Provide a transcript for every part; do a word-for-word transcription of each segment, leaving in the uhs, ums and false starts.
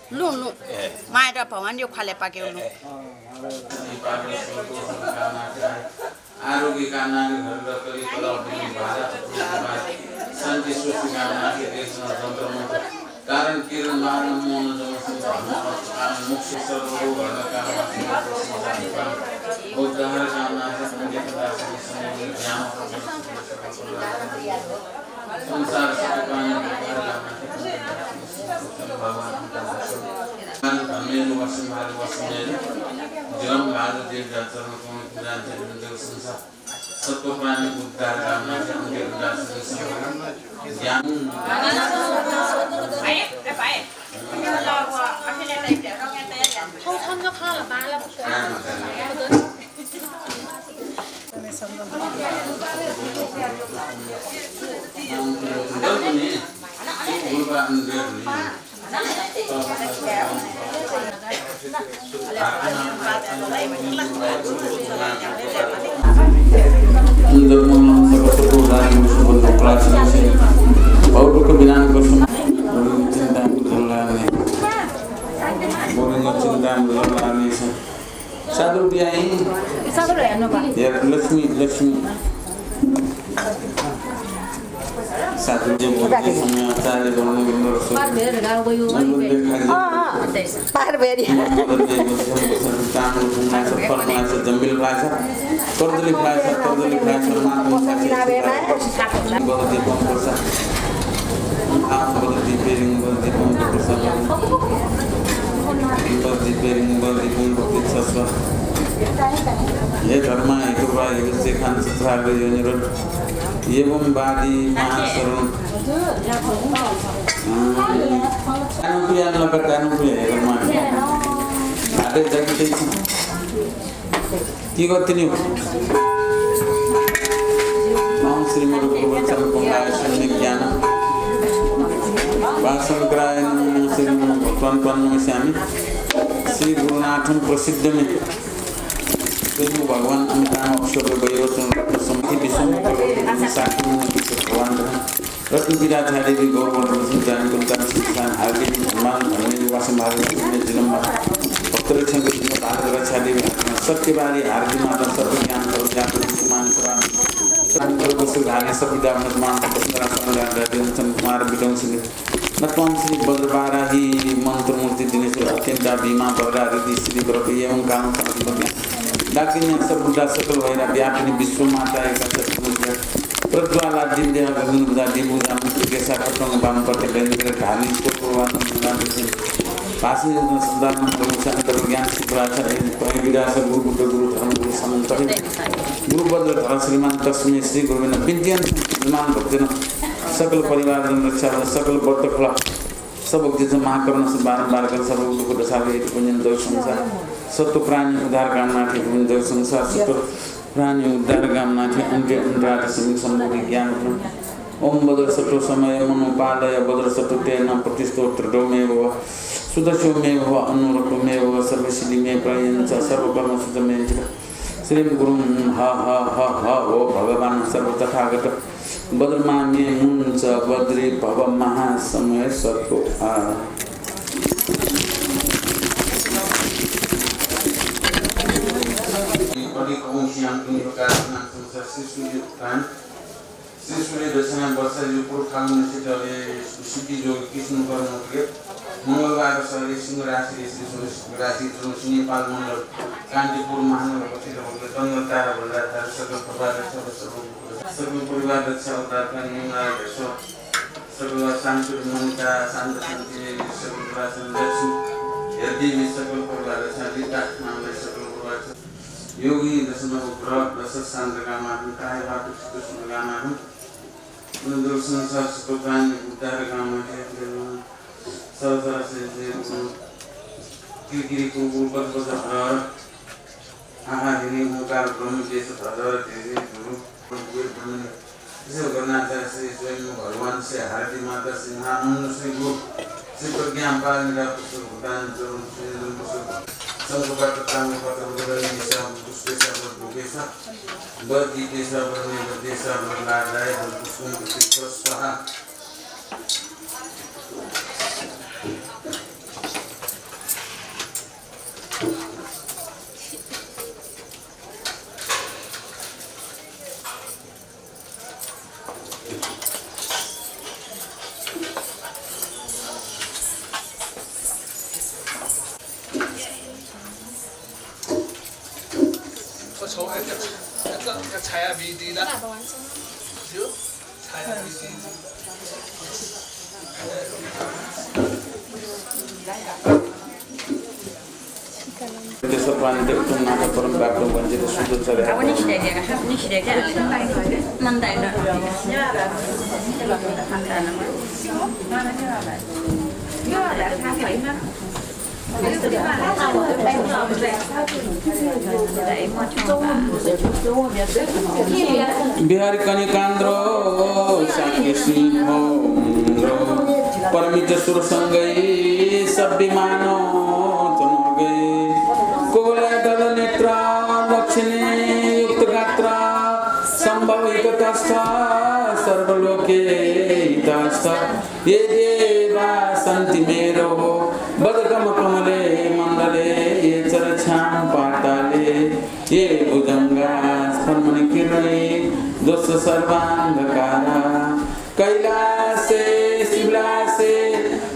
लुँ, लुँ। माया र भवानीया ख्वालय् पाकेगु लुँ। आरोग्य कामना के घर घर कली कला भूमि भारत शांति सृष्टि कामना के देश में जंतर मंतर कारण किरण मारण मोहन जम संसार मोक्ष सर्व रोग हरण कामना उद्धार कामना के संगे ज्ञान संसार सत्य प्राणी धर्मेण वसमार वसमेन जलम भाग दीर्घ चरण कोण पूजा जगत संसार सत्व प्राणी उद्धार कामना से उनके उद्धार से ज्ञान सात रुपया है। सात रुपया नो बा। या लक्ष्मी, लक्ष्मी। सात रुपया बोलते समय आचार्य दोनों के अंदर से। हाँ, हाँ। पार भेरी। तांबूल फुंगना से, फल फुंगना से, जंबिल फुंगना से, कर्दली फुंगना से, कर्दली फुंगना से, मातंग फुंगना से, बल दीपं प्रसाद। आम बल दीपे रिंग बल दीपं प्रसाद। बल दीपे रिंग बल दीपं प्रसाद। हे धर्म, हे कृपा, हे विजय खान चित्राग्र योनिरोध। एवं वादी महाशरण। तानु पिया लगा तानु पिया हे धर्म। आदे जगते की गतिनि। ओम श्री मधु गुरुवचन पुंगाय शून्य ज्ञान। वासंकराय नमः श्री मधु भगवान त्वान नमस्यामि। श्री गुरुनाथं प्रसिद्धमि। विष्णु भगवान अमिताभ अशोक वैरोचन रत्न समति विश्वम भगवान रत्न पीठाचार्य देवी गौरव रत्न जान कुंता संस्थान आदि हनुमान धर्म वास मार्ग में जन्म भक्त रक्षण के लिए भारत रक्षा देवी सत्यवादी आरती माता सर्व ज्ञान सर्व ज्ञान सर्व मान सर्व सर्व धारण सर्व विद्या मान सर्व कुमार विदंसिंह नत्वां श्री वज्रवाराही मंत्रमूर्ति दिनेश्वर अत्यंता भीमा वरदा रिद्धि सिद्धि करोतु एवं कामं समधिपति। डाकिन्या सबुद्धा सकल भैरा व्यापिनी विश्व माता एका सत्य प्रज्वाला दिव्या गगन बुधा दिबुधा मुक्त केसा खतंग बाम पट बेंद्र धानी सोपवान मुना दिसिन। भाषण योजना सदा मंत्र मुख्य अंतर ज्ञान सिद्धराचा पै विरास गुरु बुद्ध गुरु धर्म गुरु समंतरि गुरु वज्र धर श्रीमान तस्मै श्री गुरुवे नमः। विद्यान श्रीमान भक्तन सकल परिवार जन रक्षा सकल व्रत खला सब भक्ति जन महाकरुणा से बारंबार कर सर्व दुख दशा वेद पुण्यन दर संसार सत्व प्राणी उद्धार कामना के पुण्यन दर संसार सत्व प्राणी उद्धार कामना के अंत्य अंतरात समिक संबोधि ज्ञान ओम वज्रसत्व समय मनोपालय वज्रसत्व तेन प्रतिस्तोत्र डोमेव सुदशोमेव अनुरक्तमेव सर्वसिद्धि मे प्रयंच सर्वकर्म सुजमेंच श्रीं गुरुं ह ह ह ह हो भगवान सर्व तथागत वज्रमा मे मुंच वज्री भव महासमय सत्व आ। श्री सूर्य दक्षिणा वर्षा जो पूर्व फागुन नक्षत्र सिद्धि जोग कृष्ण कर्म उठे मंगलवार सरे सिंह राशि रे श्री सूर्य राशि जो नेपाल मंडल कान्तिपुर महानगर क्षेत्र भक्त चन्द्र तारा बलराज सकल प्रभाव रक्षा सर्व सकल परिवार रक्षा उद्धार का नियम रक्षा सकल शांति ममता शांत शांति सकल प्रभाव लक्ष्मी हेल्दी सकल परिवार रक्षा लिता नाम सकल परिवार योगी दशम ग्रह दश शांत कामा काय बात सुख सुख कामा उन दर्शन सर सुख प्राणी उद्धार कामा के संसार से जे किरकिरी कुकुर पद पद हर आहा धिनी ओंकार ब्रह्म देश धर धर धीरे गुरु गुरु ब्रह्म विश्व गणनाचार्य श्री स्वयं भगवान श्री हारती माता श्री महामनुष्य गुरु श्री प्रज्ञा पारमिता पुस्तक भूतान जरूर श्री जरूर पुस्तक शंख पत्र ताम्र पत्र उदय निशा पुष्प शब्द भूपेश वर दीपेश वर में देश वर लादाय वर पुष्पम पुष्प स्वाहा। छौ, एक, एक, एक छाया बिदी ला। ज्यू, छाया बिदी। तेसर पानी ते उत्तम नाथ परम प्राप्त वंचित शुद्ध चले। अब निश्चय दिया का, निश्चय दिया। मन दाई ना। बिहारी कनिकान्द्र शाक्य सिंह इन्द्र, परमित सुर संगै सब विमान चनुर्गै, कुवलय दल नेत्र लक्षणे युक्त गात्र, संभव हिततस्थ सर्वलोके हितस्थ। ये देवा सन्ति मेरोः वज्रकमलकमले मण्डले, ये चरक्षाः पाताले, ये भुजङ्गाः स्फर्मणि किरणैः ध्वस्त सर्वान्धकारः। कैलासे शिवलासे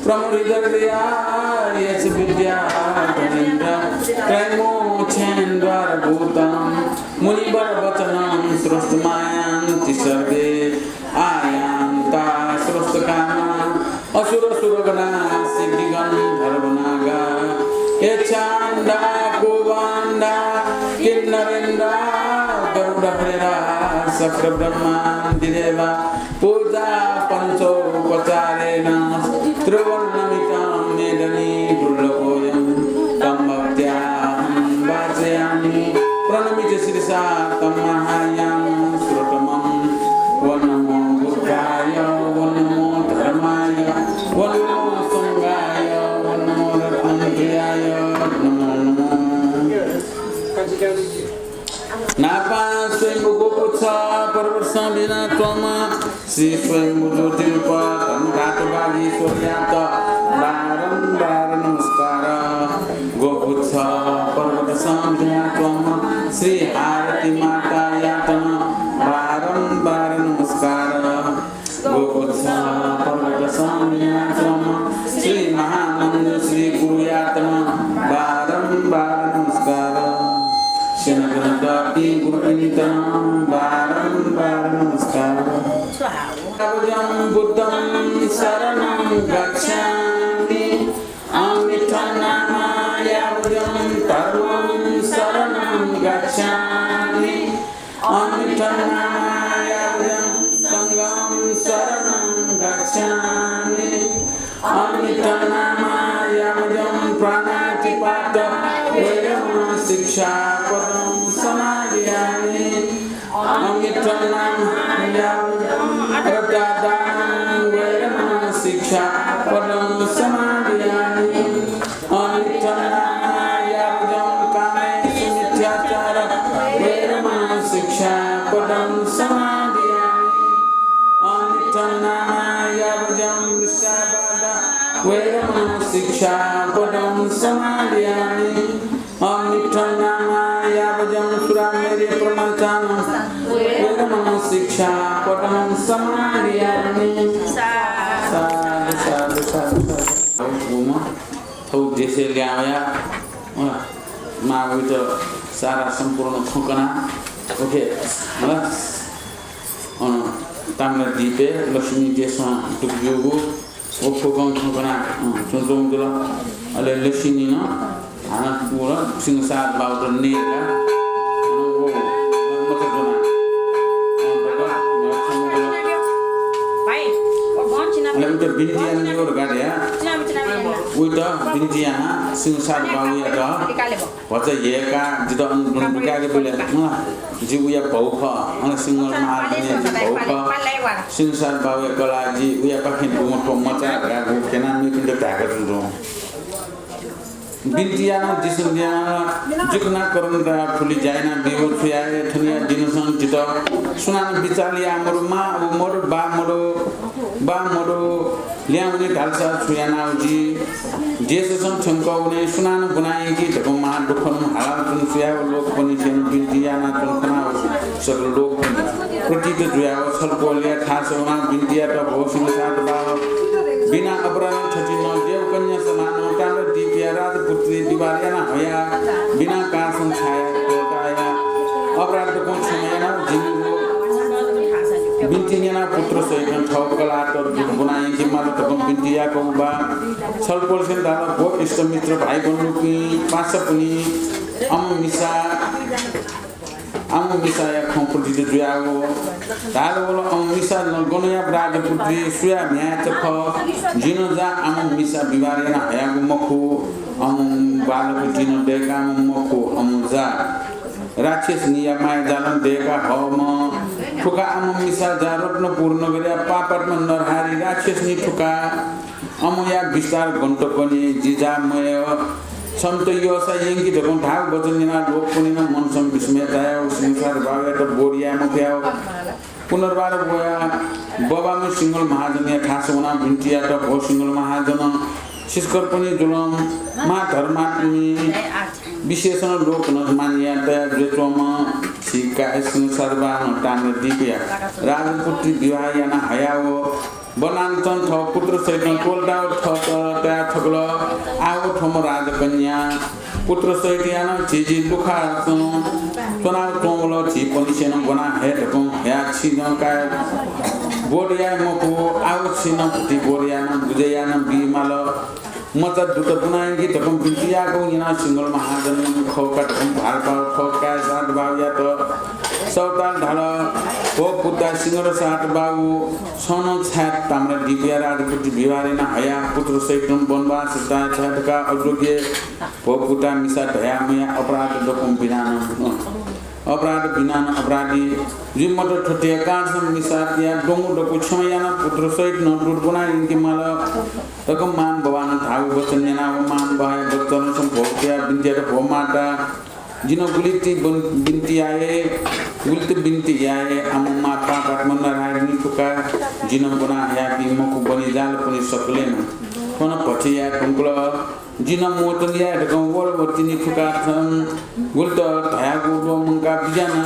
प्रमुदितक्रियाः, ये च विद्याधरेन्द्राः त्रयमोक्षेन्द्वारभूतम्। मुनिवरवचनं श्रोतुं मायान्ति सर्वे आयान्ता श्रोतुकामा। असुर सुरगणा सिद्धिगन्धर्व नागा, यक्षान्धा कुम्भान्धा किन्नरेन्द्रा गरुड हरेरा शक्र ब्रह्मादि देवा। पूजा पञ्चोपचारेण त्रिवर्णमितं मेदनी दुर्लभोऽयं। तं भक्त्याहं वाचयामि प्रणमित शिरसा तं महायानं श्रोतमं। ॐ नमो बुद्धाय, ॐ नमो धर्माय, ॐ नमो संघाय, ॐ नमो रत्नत्रयाय नमो नमः। न्हापां स्वयम्भू गोपुच्छ पर्वतसं बिज्यानाच्वंम्ह श्री स्वयम्भू ज्योतिरूप धर्मधातु वागीश्वरयात बारम्बार नमस्कार। गोपुच्छ पर्वतसं बिज्यानाच्वंम्ह श्री हारती मातायात नं बारम्बार नमस्कार। गोपुच्छ पर्वतसं बिज्यानाच्वंम्ह श्री महामञ्जुश्री गुरुयात नं बारम्बार नमस्कार। स्यनाच्वनातःपिं गुरुपिन्त नं बारम्बार नमस्कार। यावज्जं बुद्धं शरणं गच्छामि। अहमित्थं नामा यावज्जं धर्मं शरणं गच्छामि। अहमित्थं नामा यावज्जं संघं शरणं गच्छामि। अहमित्थं नामा यावज्जं प्राणातिपात वेरमणं शिक्षापदं समादियामि। अहमित्थं नामा यावज्जं अदत्तादानं वेरमणं शिक्षापदं समादियामि। अहमित्थं नामा यावज्जं कामेसु मिथ्याचार वेरमणं शिक्षापदं समादियामि। अहमित्थं नामा यावज्जं मुसावादा वेरमणं शिक्षापदं समादियामि। अहमित्थं नामा यावज्जं सुरामेरय प्रमाणपान वेरमणं शिक्षापदं समादियामि। साधु, साधु, साधु, साधु। थौं देशय् लिहां वया, अँ, मां वइत सारा सम्पूर्ण खँ कना, OK, हला? अँ, ताम्रद्वीपय् लक्ष्मी देशं दुःख ब्यूगु, व फुक्कं खँ कना, अँ, च्वंच्वंगु जुल। अले लक्ष्मी नं हानं पूर्ण सिंहसार बाहुत नयेका, अन व मचा ज्वना। अन तक, अन तक। अले उइत बिन्ति यानादिल धकाः धया। उइत बिन्ति याना सिंहसार बाहुयात भचा ह्यय्का जितः अन दुने दुकायेके बिल। अँ, जि उया भौ खः। अन सिंहल महाराजया जि भौ खः। सिंहसार बाहुया कलाः जि उयापाखें दुम्ह थ्व मचा धकाः व क्यनाः मेपिन्त धाय्का च्वंच्वं। बिन्ति यानादिसँ, बिन्ति यानादिसँ। जिगु नां करुणा दया फुलि ज्या यानाबीगु छु याये, थनिया दिनसं जितः सुनानं बिचाः याये मदु, मां व मदु, बा मदु, बा मदु, ल्याहां वने धालसा छु यानाव जि देशसं थ्यंक वने, सुनानं ब्वना यंकी धकं महादुःखनं हालाव च्वन। स्वयाव लोकपनिसेनं बिन्ति यानाच्वन खनाव सकल लोकपनि प्रतीत जुयाव छलपोलया थासं वनाव बिन्ति यात, भो सिंहसार्थबाहु, बिना अपराधं थथिं देवकन्या समानं ताम्रदीपया राजपुत्री विवाह याना हया बिना कारणं छाया त्वःताया अपराध दक्वं क्षमा यानाव जिमिगु बिन्ति न्यनाव पुत्र सहितं थव कलाःत दूत ब्वना यंके माल धकं बिन्ति याकूगु बा। छलपोलसेनं धाल, भो इष्टमित्र भाइ बन्धुपिं पासापिनि, अम्ह मिसा, अम्ह मिसाया खँ प्रतीत जुयाव धाल वल, अम्ह मिसा नं गनया राजपुत्री, सुया म्ह्याय्‌चा खः। जिं नं जा अम्ह मिसा विवाह याना हयागु मखु। अम्ह बालक जिं नं दय्‌काम्ह मखु, अम्ह जा राक्षसनीया मायाजालं दय्‌का हःम्ह। थुका अम्ह मिसा जा रत्नपुर नगरया पापात्मा नरहारी राक्षसनी थुका। अम्हया विस्तार गन तक नि, जि जा मयः। छन्त यःसा यंकी धकं धाःगु वचन न्यनाव लोकपनिनं मनसं विस्मय तायाव सिंहसार्थबाहुयात बोध याये मफयाव पुनर्वार वयाव बबाम्ह सिंहल महाजनया थासं वनाव बिन्ति यात, भो सिंहल महाजन, सिसकरपनि जुलं महाधर्मात्मी विशेषनं लोकनं मान्यता तया जुयाच्वंम्ह छि काय् सिंहसार्थबाहुनं ताम्रदीपया राजपुत्री विवाह याना हयाव बनानचन थव पुत्र सहितं त्वःताव थःत तया थकल। आव थ्वम्ह राजकन्या पुत्र सहित यानाव झी जि लुखासं च्वनाव च्वंवल। झीपनिसेनं ब्वना हये धकं हयाव छिं नं काय् बोध याये मखु। आव छिं नं भुति बोध यानाव बुझे यानाव बी माल। मचा दूत ब्वना यंकी धकं बिन्ति याकूगु न्यनाव सिंहल महाजनं खः का धकं भालपाव थव काय् सार्थबाहुयात सःताल धाल, भो पुता सिंहल सार्थबाहु, छं नं छाय् ताम्रदीपया राजपुत्री विवाह याना हयाव पुत्र सहितं वनवास ताये छाय् धकाव अयोग्य? भो पुता मिसा धया मया, अपराध दक्वं बिनानं अपराध बिनानं अपराधी जुइ मत। थथे कारणसं मिसाया द्वंगु दक्व क्षमा यानाव पुत्र सहितं दूत ब्वना यंके माल धकं महानुभावनं धाःगु वचन न्यनाव महानुभावया वचनसं भोगतया बिन्ति यात, भो माता, जिं नं गुलि ति बन-, बिन्ति याये, गुलि ति बिन्ति याये, अम्ह मां पापात्मा नरहारिनी थुका जिं नं ब्वना हयाबी मखु, बनी जालपनि सकलें नं थन भति याये धुंकल। जिं नं मोचन याये धकं वल व तिनि थुका छं गुलि त धयागु ल्वःमंका बिज्याना।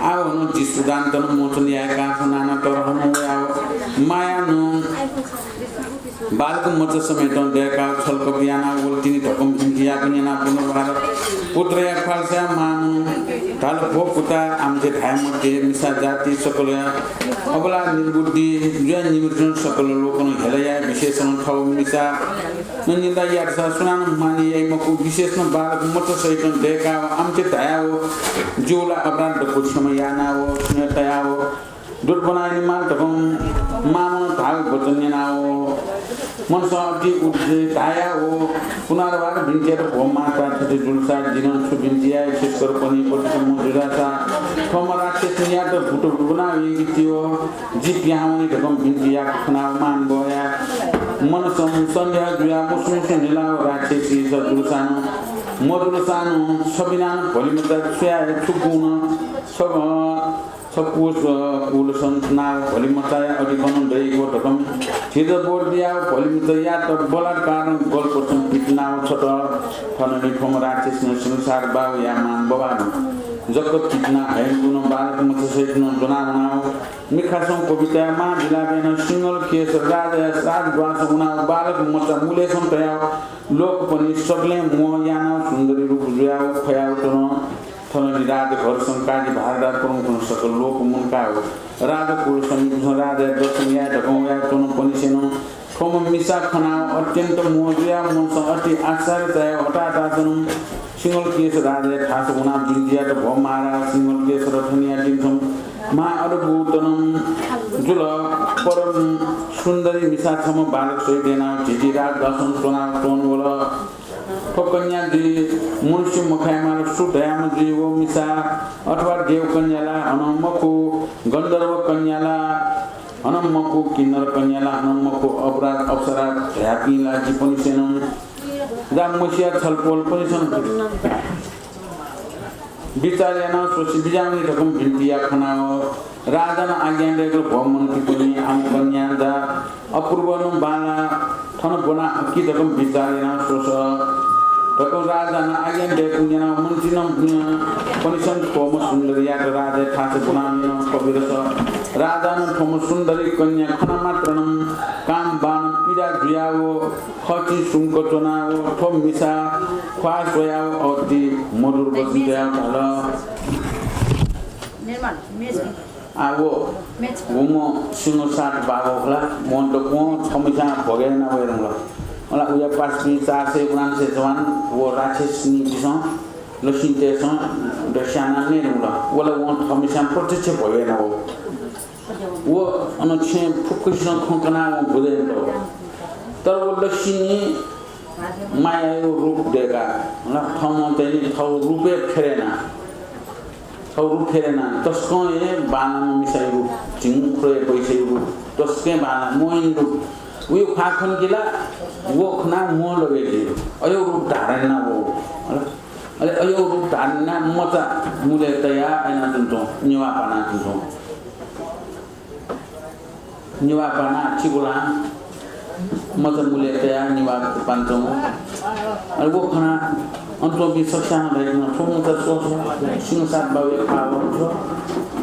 आव नं जि सुदानत नं मोचन याये कारणसं नाना तरहं वयाव मायानं बालक मचा समेतं दय्‌काव छलकप यानाव वल तिनि धकं बिन्ति याःगु न्यनाव पुनर्वार पुत्रया ख्वालसाया मांनं धाल, भो पुता, आमचे धाये मते, मिसा जाति सकलया अबला निर्बुद्धि जुया निमित्तं सकल लोकनं हेला याये। विशेषनं थव मिसा नं निन्दा यातसा सुनानं मान्य याइ मखु। विशेषनं बालक मचा सहितं दय्‌काव आमचे धायाव जिगु ला अपराध दक्व क्षमा यानाव सुने तयाव दूत ब्वना यने माल धकं मांनं धाःगु वचन न्यनाव मनसं अति उद्वेलित धायाव पुनर्वार बिन्ति यात, भो माता, थथे जुलसा जिं नं छु बिन्ति याये? सिसकरपनि पतिसम्म जुयासा थ्वम्ह राक्षसनीयात भूत ब्वना यंके तिव जि पिहां वने धकं बिन्ति याःगु खनाव महानुभावया मनसं सन्देह जुयाव मुसु मुसु न्हिलाव राक्षसीसा जुलसानं मजुलसानं छबिनानं भलिमचा छुया हे छुकुं नं छ छकुस, अ, कुलसं नाव भलिमचाया अधिपनं दइगु धकं झीत बोध बियाव भलिमचायात बलात्कारं गलपसं पितिनाव छत। थनंलि थ्वम्ह राक्षसीनं सिंहसार्थबाहुया महानुभावनं जक पितिना हयेधुन बालक मचा सहितं ज्वनावनाव मिखासं क्वबिताया महाभिलाप यानाव सिंहल केशर राजाया राजद्वारसं वनाव बालक मचा मुलय्‌सं तयाव लोकपनि सकलें मोह यानाव सुन्दरी रूप जुयाव ख्वयाव च्वन। थनंलि राजघरसं काजी भारदार प्रमुखनं सकल लोक मुंकाव राजकुल समीपसं राजाया दर्शन याये धकं वयाच्वंपनिसेनं थ्वम्ह मिसा खनाव अत्यन्त मोह जुयाव मनसं अति आश्चर्य चायाव हताहतासनं सिंहल केशर राजाया थासं वनाव बिन्ति यात, भो महाराज सिंहल केशर, थनिया दिनसं महा अद्भुतनं जुल। परम सुन्दरी मिसा छम्ह बालक सहित यानाव झीगु राजद्वारसं च्वनाव च्वंवल। थ्व कन्या जुइ मनुष्य मखु, माल सु धयाम्ह जुइ व मिसा, अथवा देवकन्या ला हनं मखु, गन्धर्व कन्या ला हनं मखु, किन्नर कन्या ला हनं मखु, अपराध अप्सरा धयापिं ला जिपनिसेनं जा मसिया छलपोलपनिसेनं बिचार यानाव स्वसि बिज्याहुने धकं बिन्ति याः खनाव राजानं आज्ञा दय्‌कल, भो मन्त्रीपनि, आम कन्यां जा अपूर्वं बांलाः थन ब्वना हकि धकं बिचाः यानाः स्वस धकं राजानं आज्ञा दयेकूगु न्यनाः मन्त्रीनं, अ, पनिसं थ्वम्ह सुन्दरीयात राजाया थासय् ब्वनाः न्यन। कविरस राजानं थ्वम्ह सुन्दरी कन्या खना मात्रनं काम बानं पीडा जुयाः व खचिं सुंक च्वनाः व थ्व मिसा ख्वाः स्वयाः व अति मधुर वचन कयाः धाल। निर्मल, मेज। आ, व, मेच। वम्ह सिंहसाद बाबु खला, वं दक्वं थःम्हस्यां भोगे याना वये धुंकल। वला उया पासापिं चार सय उनान्सय जवान व राक्षसनीपिसं, लसिंतय्सं द स्यानाः नये धुंकल। वला वं थःम्हस्यां प्रत्यक्ष भोगे याना वः। व अन छेँ फुक्कसिनं खँ कनाः वं बुझे यानातःगु। तर व लसिनी मायाया रूप दय्काः, हला, थःम्हं चाहिँ नि थःगु रूपय् फेरय् यानाः, थःगु रूप फेरय् यानाः, तसकं हे बांलाःम्ह मिसाया रूप, झिंखुदँ पैसाया रूप, तसकं हे बांलाः मोहिनी रूप। उया ख्वाः खन कि ला, व खनाः मोह लगे जुइ। अज्याःगु रूप धारण यानाः वः, हला। अले अज्याःगु रूप धारण यानाः मचा मुलय् तयाः यानाच्वंच्वं, निभाः पानाच्वंच्वं। निभाः पानाः चिकुलां मचा मुलय् तयाः निभाः पानाच्वंगु। अले व खनाः अन च्वंपिं सकसिनं धाल, थ्व मचा स्वस्व, सिंहसाद बाबुया ख्वाः वःगु थ्व,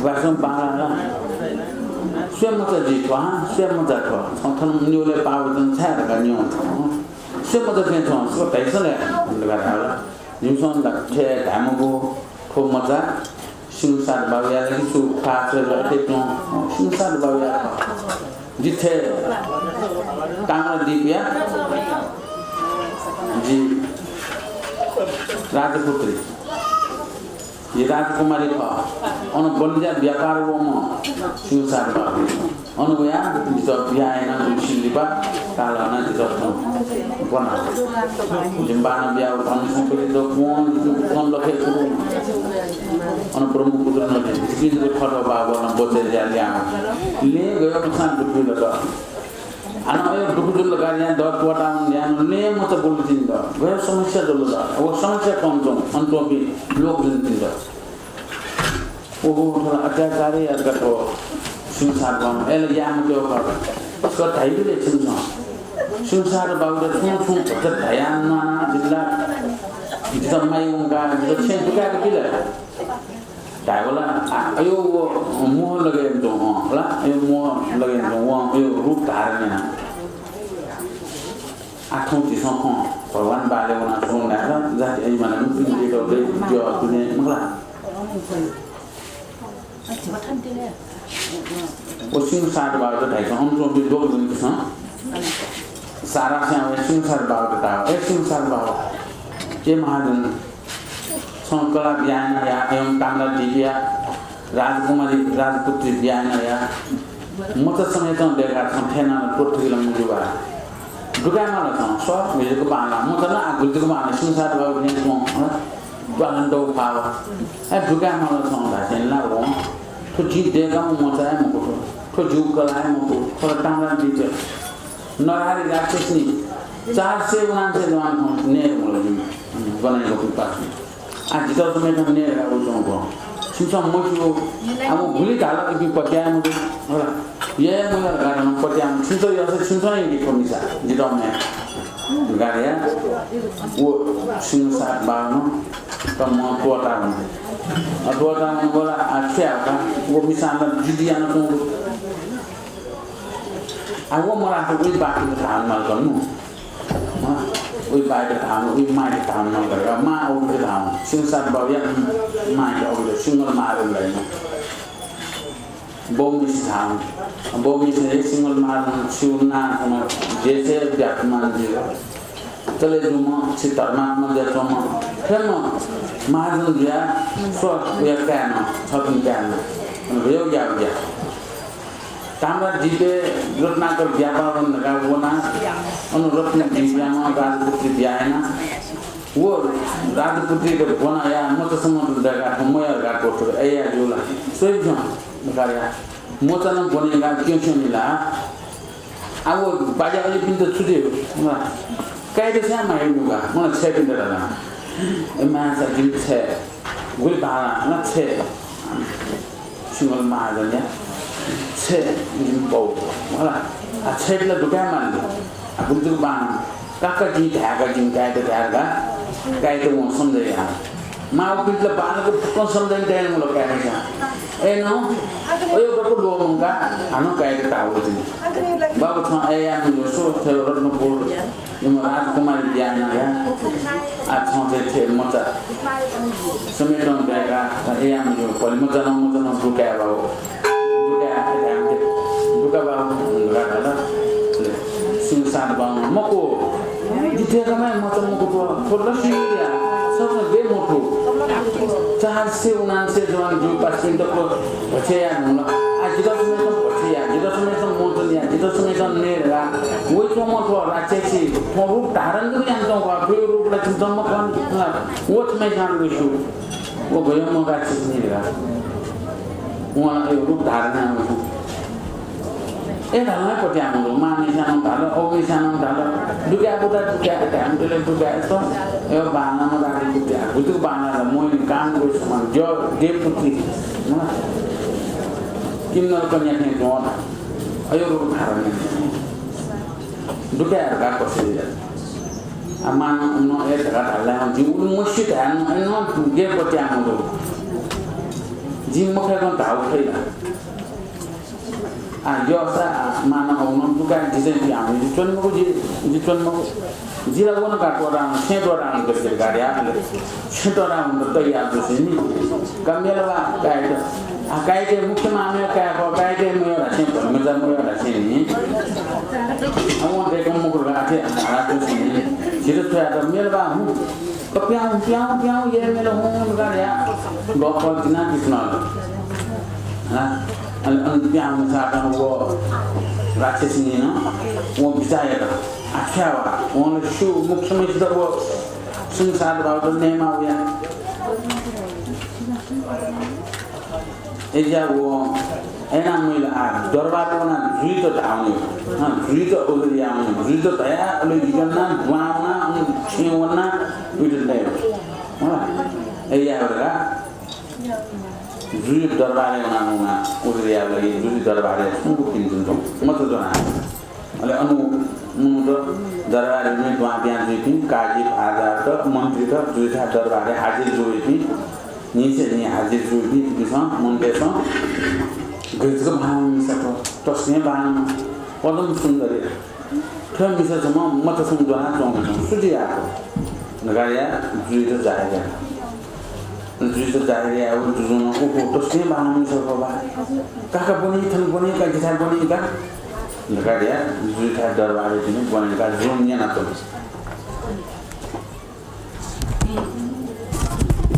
बासं बांलाः ला। स्वया मचा जुइ थ्व, हां, स्वया मचा थ्व। छं थन निभालय् पाः वइच्वन छाय् धकाः न्यं थ्व। स्वया मचा थें थ्व, स्वया धाइसँ ले धकाः धाल। जिमिसं ला थथे धाये मखु, थ्व मचा सिंहसाद बाबुया ला कि छु, ख्वाः स्वये ला अथे तुं, सिंहसाद बाबुया खः। जि थथे ताम्रद्वीपया जि राजपुत्री, जि राजकुमारी खः। अन बनिजा व्यापार वःम्ह सिंहसाद बाबु। अन वयाः जितः बियाः यानाः गुलिसिन लिपा काल हनाः जितः थन ब्वना। जिमि बाःनं बियाः धन सम्पत्ति दक्वं, दक्वं लखे कुतुं। अन ब्रह्मपुत्र नदी, जिपिं जक थःथः बाःबलं बचय् जुयाः लिहां वल। लँय् गय् मसां दुःख जुल द। हानं अय् दुःख जुल धकाः लिहां द, त्वःताः वनाः लिहां नं लँय् मचा ब्वल तिनि द। गय् समस्या जुल द। व समस्या कम च्वं, अन च्वंपिं लोप जुल तिनि द। ओहो, थ्व ला अत्याचार हे यात का थ्व सिंहसाद बाबुं। अय् ला याये मत्यः खः। छकः धाइबलय् छिमिसं सिंहसाद बाबुयात छुं छुं भचा धयाः न्वानाः जितः ला, जितः माइ वंकाः जितः छेँय् दुकाय्‌क कि ला धायेवं ला, आ, अय् व मोह लगे यानाच्वं, अँ, ला, अय् मोह लगे यानाच्वं, वं अय् रूप धारण यानाः। आः थौं झीसं खँ भगवान बालय् वनाः स्वंगु धायेवं ला, जाति अभिमान, नुपिं देतौ दे, ज्यः दुने मखु ला। व सिंहसाद बाबुयात धाइछं, अन च्वंपिं लोकजनपिसं सारांस्यां वयाः सिंहसाद बाबुयात धाः, ए सिंहसाद बाबु, ए महाजन, छं कलाः बियाः यानाः या, अय् ताम्रद्वीपया राजकुमारी, राजपुत्री बियाः यानाः या। मचा समेतं दय्काः छं थथे यानाः त्वःते धुंकल मज्यू बा। दुकाये माल छं, स्व, गुलि जक बांलाः। मचा नं आः गुलि जक बांलाः, सिंहसाद बाबु न्यंकं, हँ, बांलाः दौ फाव। ए, दुकाये माल छं धासेंलि ला वं, थ्व जिं दय्काम्ह मचा हे मखु थ्व। थ्व जिगु कलाः हे मखु, थ्व ला ताम्रद्वीपया नरहारी राक्षसनी चार सय उनान्सय जवान खँ नये धुंकल जिमि ब्वनागु पासापिं। आः जितः समेतं नये धकाः वइच्वंगु खः। छिमिसं मस्यू, आः व गुलि धाल इपिं पत्याः मजू। हला, या या मया धकाः धाल पत्याः मजू। छिमिसं यःसा छिमिसं यंकि थ्व मिसा, जितः म्ये धकाः धयाः व सिंहसाद बाबुं तमं त्वःता वन। अ, त्वःता वन वल, आः छु याये का, व मिसां ला जिद्द यानाच्वंगु। आः व मलाः उइ बाःयात धाःगु माल का नु। हँ, उइ बाःयात धाःगु, उइ मांयात धाःगु माल का। मां अबुयात धाःगु। सिंहसाद बाबुया मांयात अबुयात सिंहल महाजन धाःगु। बौम्हेसित धाःगु। बौम्हेसित हे सिंहल महाजन छिगु नां थन देशय् व्याप्तमान जुइ। तले जूम्ह छि धर्मात्मा जुयाच्वंम्ह थेम्ह महाजन जुयाः स्व उया काय् नं, छपिं काय् नं। अन भयौ या उया। ताम्रद्वीपय् रत्नाकर व्यापार वन धकाः वनाः अन रत्नद्वीपयाम्ह राजपुत्री बियाः यानाः व राजपुत्रीयात ब्वनाः या मचा समेतं दय्काः थ्व मया धकाः त्वःते धुंकल। अय् या ज्यू ला? स्वइबिसँ धकाः या। मचा नं ब्वने का क्यंस्यंनि ला। आः व बाज्या अजिपिन्त छु जुइ? मला, काय्‌त छाय् माःगु का? मला, छय्‌पिन्त धाल। ए मांसा जिमि छय्। गुलि बांलाः, मला छय्। सिंहल महाजनया छय् जिं पौ, मला। आ, छय्‌त ला दुकाय् माल। आ, गुलि जक बांलाः। काका जिं धायेका, जिं कायेत धायेका, कायेत वं सम्झे याः। मांपिन्त ला बांलाक फुक्कं सम्झे यायेत मुल काय्‌म्हेस्यां। अय्‌नं अय् गप ल्वःमंकाः हानं कायेत धाः वल तिनि। बाबु, छं अय् याये मज्यू, स्व, थ्व रत्नपुर इमिगु राजकुमारी बियाः यानाः, आ, छं थथे मचा समेतं दय्‌काः, अय् याये मज्यू, भलिमचा नं, मचा नं दुकाये बाबु। दुकाये, अय् याये मज्यू, दुका बाबु धकाः धाल। सिंहसारबाहुनं, मखु, जि दय्‌काम्ह मचा मखु थ्व, थ्व लसि या, छं गय् मथू। चार सय उनान्सय जवान ज्यू पासापिं दक्व भ्वय् याये धुंकल। आ, जितः समेतं भ्वय् या, जितः समेतं मोचन या, जितः समेतं नये धकाः वइच्वंम्ह थ्व राक्षसी, थ्व रूप धारण जक यानाच्वंगु खः, थ्व रूप ला छिमिसं मखं ला, व छम्हय्‌सिनं ला स्यू, व गय्‌म्ह राक्षसी धकाः। वं ला थ्व रूप धारण यानाच्वंगु। अय् धालं हे पत्याः मदु, मांम्हेस्यां नं धाल, अबुम्हेस्यां नं धाल, दुकाये बुता दुकाये, धायेमाःतिल दुकाये, स्व, अय् बांलाम्ह राजपुत, गुलि जक बांलाः ला, मोहिनी कामदेव समान, ज्यः देवपुत्री, मला। किन्नर कन्या थें च्वं ला, अय् रूप धारण यानाः। दुकाये धकाः पछ्यू या। आ, मांनं अबुनं अय् धकाः धाल ला, जिं उलि मस्यू धायेनं, अय्‌नं गय् पत्याः मदु। जिं मखय्‌कं धाःगु खइ ला। आ, यःसा, आ, मांनं अबुनं दुकाये, जि चाहिँ पिहां वने, जि च्वने मखु, जि, जि च्वने मखु। जि ला वन का त्वःताः वन, छेँ त्वःताः वन, गथे गथे गाडी आः, अले छेँ त्वःताः वन त तयार जुसेंलि। का मेला वा, कायेत। आ, कायेत मुख्य मांम्ह काय् खः, कायेत मयः धासें, भलिमचा मयः धासेंलि। आ, वं दय्‌कं मखु धकाः अथे हालाः जुसेंलि। झीत छ्वयात मेला वा हुँ। का पिहां हुँ, पिहां हुँ, पिहां हुँ, यः मेला हुँ धकाः धयाः गःपः तिनाः पिछुनाः। हँ, अले अन पिहां हुँ सातं व राक्षसीं नं वं बिचाः यात। आ, छ्वया वा, वं ला स्यू, मुख्यम्हेसित व सिंहसारबाहुत नयेमाः वया। अय्‌जुयाः व अय्‌नं मखु ला, आ, दरबारय् वनाः जुइत धाः वने। हँ, जुइत उजुर याः वने। जुइत धयाः अले लिगनाः दुहां वनाः, अन छेँ वनाः उइत नये। हँ, अय्‌जुयाः व ला जुइ दरबारय् वनाः, वनाः उजुर यायेगु लागि जुइ दरबारय् छुं गुपिं जुइ च्वं, मचा ज्वनाः। अले अन मनूत दरबारय् दुहां पिहां जुइपिं, काजी, फौजदारत, मन्त्रीत, जुइथाय् दरबारय् हाजिर जूवइपिं, न्हिसय् न्हि हाजिर जूवइपिं इमिसं, मनूतय्‌सं, गथे जक बांलाम्ह मिसा थ्व, तसकं बांलाम्ह, पदम सुन्दरी। थ्व मिसा छम्ह मचा छम्ह ज्वनाच्वंगु, सु जुयाः धकाः धयाः जुइत जाहेर यात। जुइत जाहेर याःगु जुजुं नं, ओहो, तसकं बांलाम्ह मिसा खः बा। का का ब्वने, थन ब्वने का, जिथाय् ब्वने का धकाः धयाः जुइथाय् दरबारय् तिनि ब्वने का जुजुं न्यनाच्वन।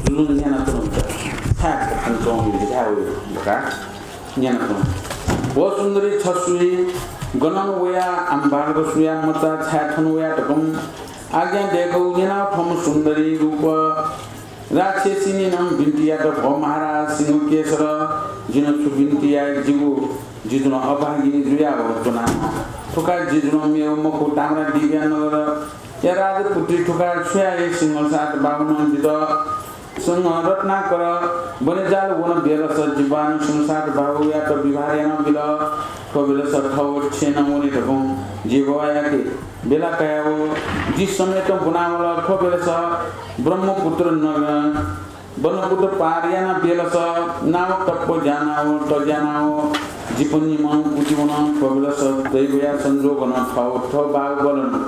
जुजुं न्यनाच्वन, छाय् थन च्वंगु, जिथाय् वइ धकाः न्यनाच्वन। भो सुन्दरी, छ सुइ, गनं वया, आम्ह बालक सुया मचा, छाय् थन वया धकं आज्ञा दय्‌कूगु न्यनाः थ्वम्ह सुन्दरी रूप राक्षसीं नं बिन्ति यात, भो महाराज सिंह केसर, जिं छु बिन्ति याये, जिगु, जि जुनं अभागिनी जुयाः च्वना। थुका जि जुनं मेव मखु, ताम्रादिव्या नगरया राजपुत्री थुका। छु याये, सिंहसारबाहुनं जितः सिंह रत्नाकर वनेजाल वन बेलस जि बानं सिंहसारबाहुयात विवाह यानाबिल। थ्व बेलस थव छेँनं वने धकं जि बायाके बेला कयाव जि समेतं ब्वनावल। थ्व बेलस ब्रह्मपुत्र नग-, ब्रह्मपुत्र पार याना बेलस नाव तप्प ज्यानाव, तज्यानाव जिपनिमं कुतिवन। थ्व बेलस दैवया संजोगनं थव, थव बाहुबलं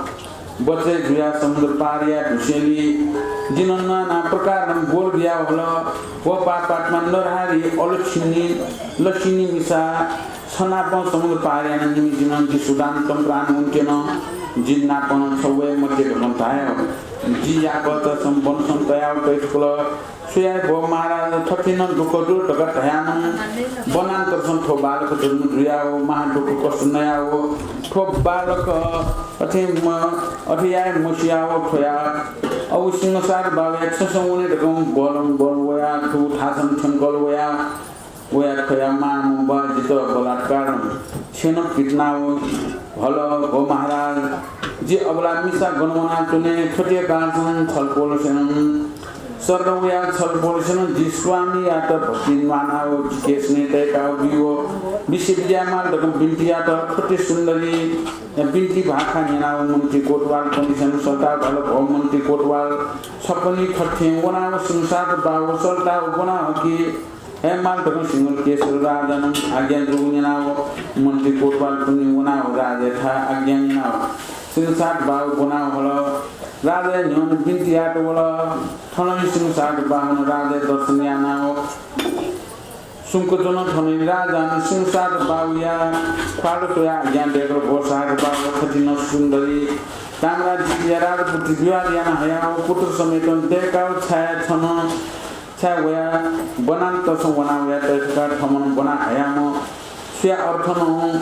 बचय् जुयाः समुद्र पार याये धुंसेंलि जिं नाना प्रकारं बोल बियावल। व पापात्मा नरहारी अलक्षिणी लक्षिणी मिसा, छ नापं समुद्र पार याना निम्ह जिं नं जि सुदान्तं प्राण वंत्यन। जि नापं छ वये मते धकं धायेव जि याकःचा सं वनसं तयाव तये धुंकल। छु याये भो महाराज, थथे नं दुःख दु धकाः धयाः नं वनान्तरसं थ्व बालक जन्म जुयाव महादुःख कष्ट नयाव थ्व बालक अथे म-, अथे याये मसियाव थ्वया। अबु सिंहसारबाहुया छेँसं वने धकं बलं बल वया, थुगु थासं थ्यंकल वया। वया थ्वया मांम्ह बाः जितः बलात्कारं छेँनं पितिनाव हल। भो महाराज, जि अबला मिसा गन वनाच्वने, थथे बांलाःसां छलपोलसेनं शरण वया छलपोलसिनं जि स्वामीयात भक्ति न्वानाव केश नये तय्काव बिव विश्वविद्यामाल धकं बिन्ति यात। थथे सुन्दरी बिन्ति भाखा न्यनाव मन्त्री कोतवाल पनिसन सल्ताव धाल, भो मन्त्री कोतवाल, छपनि थथे वनाव सिंहसाद बाव सल्ताव ब्वना हकि। हे माल धकं सिंहल केशर राजानं आज्ञा जूगु न्यनाव मन्त्री कोतवाल पुनि वनाव राजायाथाय् आज्ञा न्यनाव सिंहसाद बाव ब्वनाव हल। राजाया न्ह्यःने बिन्ति यात वल। थनंलि सिंहसाद बावनं राजाया दर्शन यानाव सुंक च्वन। थनंलि राजानं सिंहसाद बावया ख्वाल स्वयाव आज्ञा दय्कल, भो साद बाव, थथिंनं सुन्दरी ताम्रादिपिया राजपुत्री विवाह याना हयाव पुत्र समेतं दय्काव छाय् छन छाय् वया ब्वनान तसं वना वया तय्काव थमनं ब्वना हयाम्ह सुया अर्थनं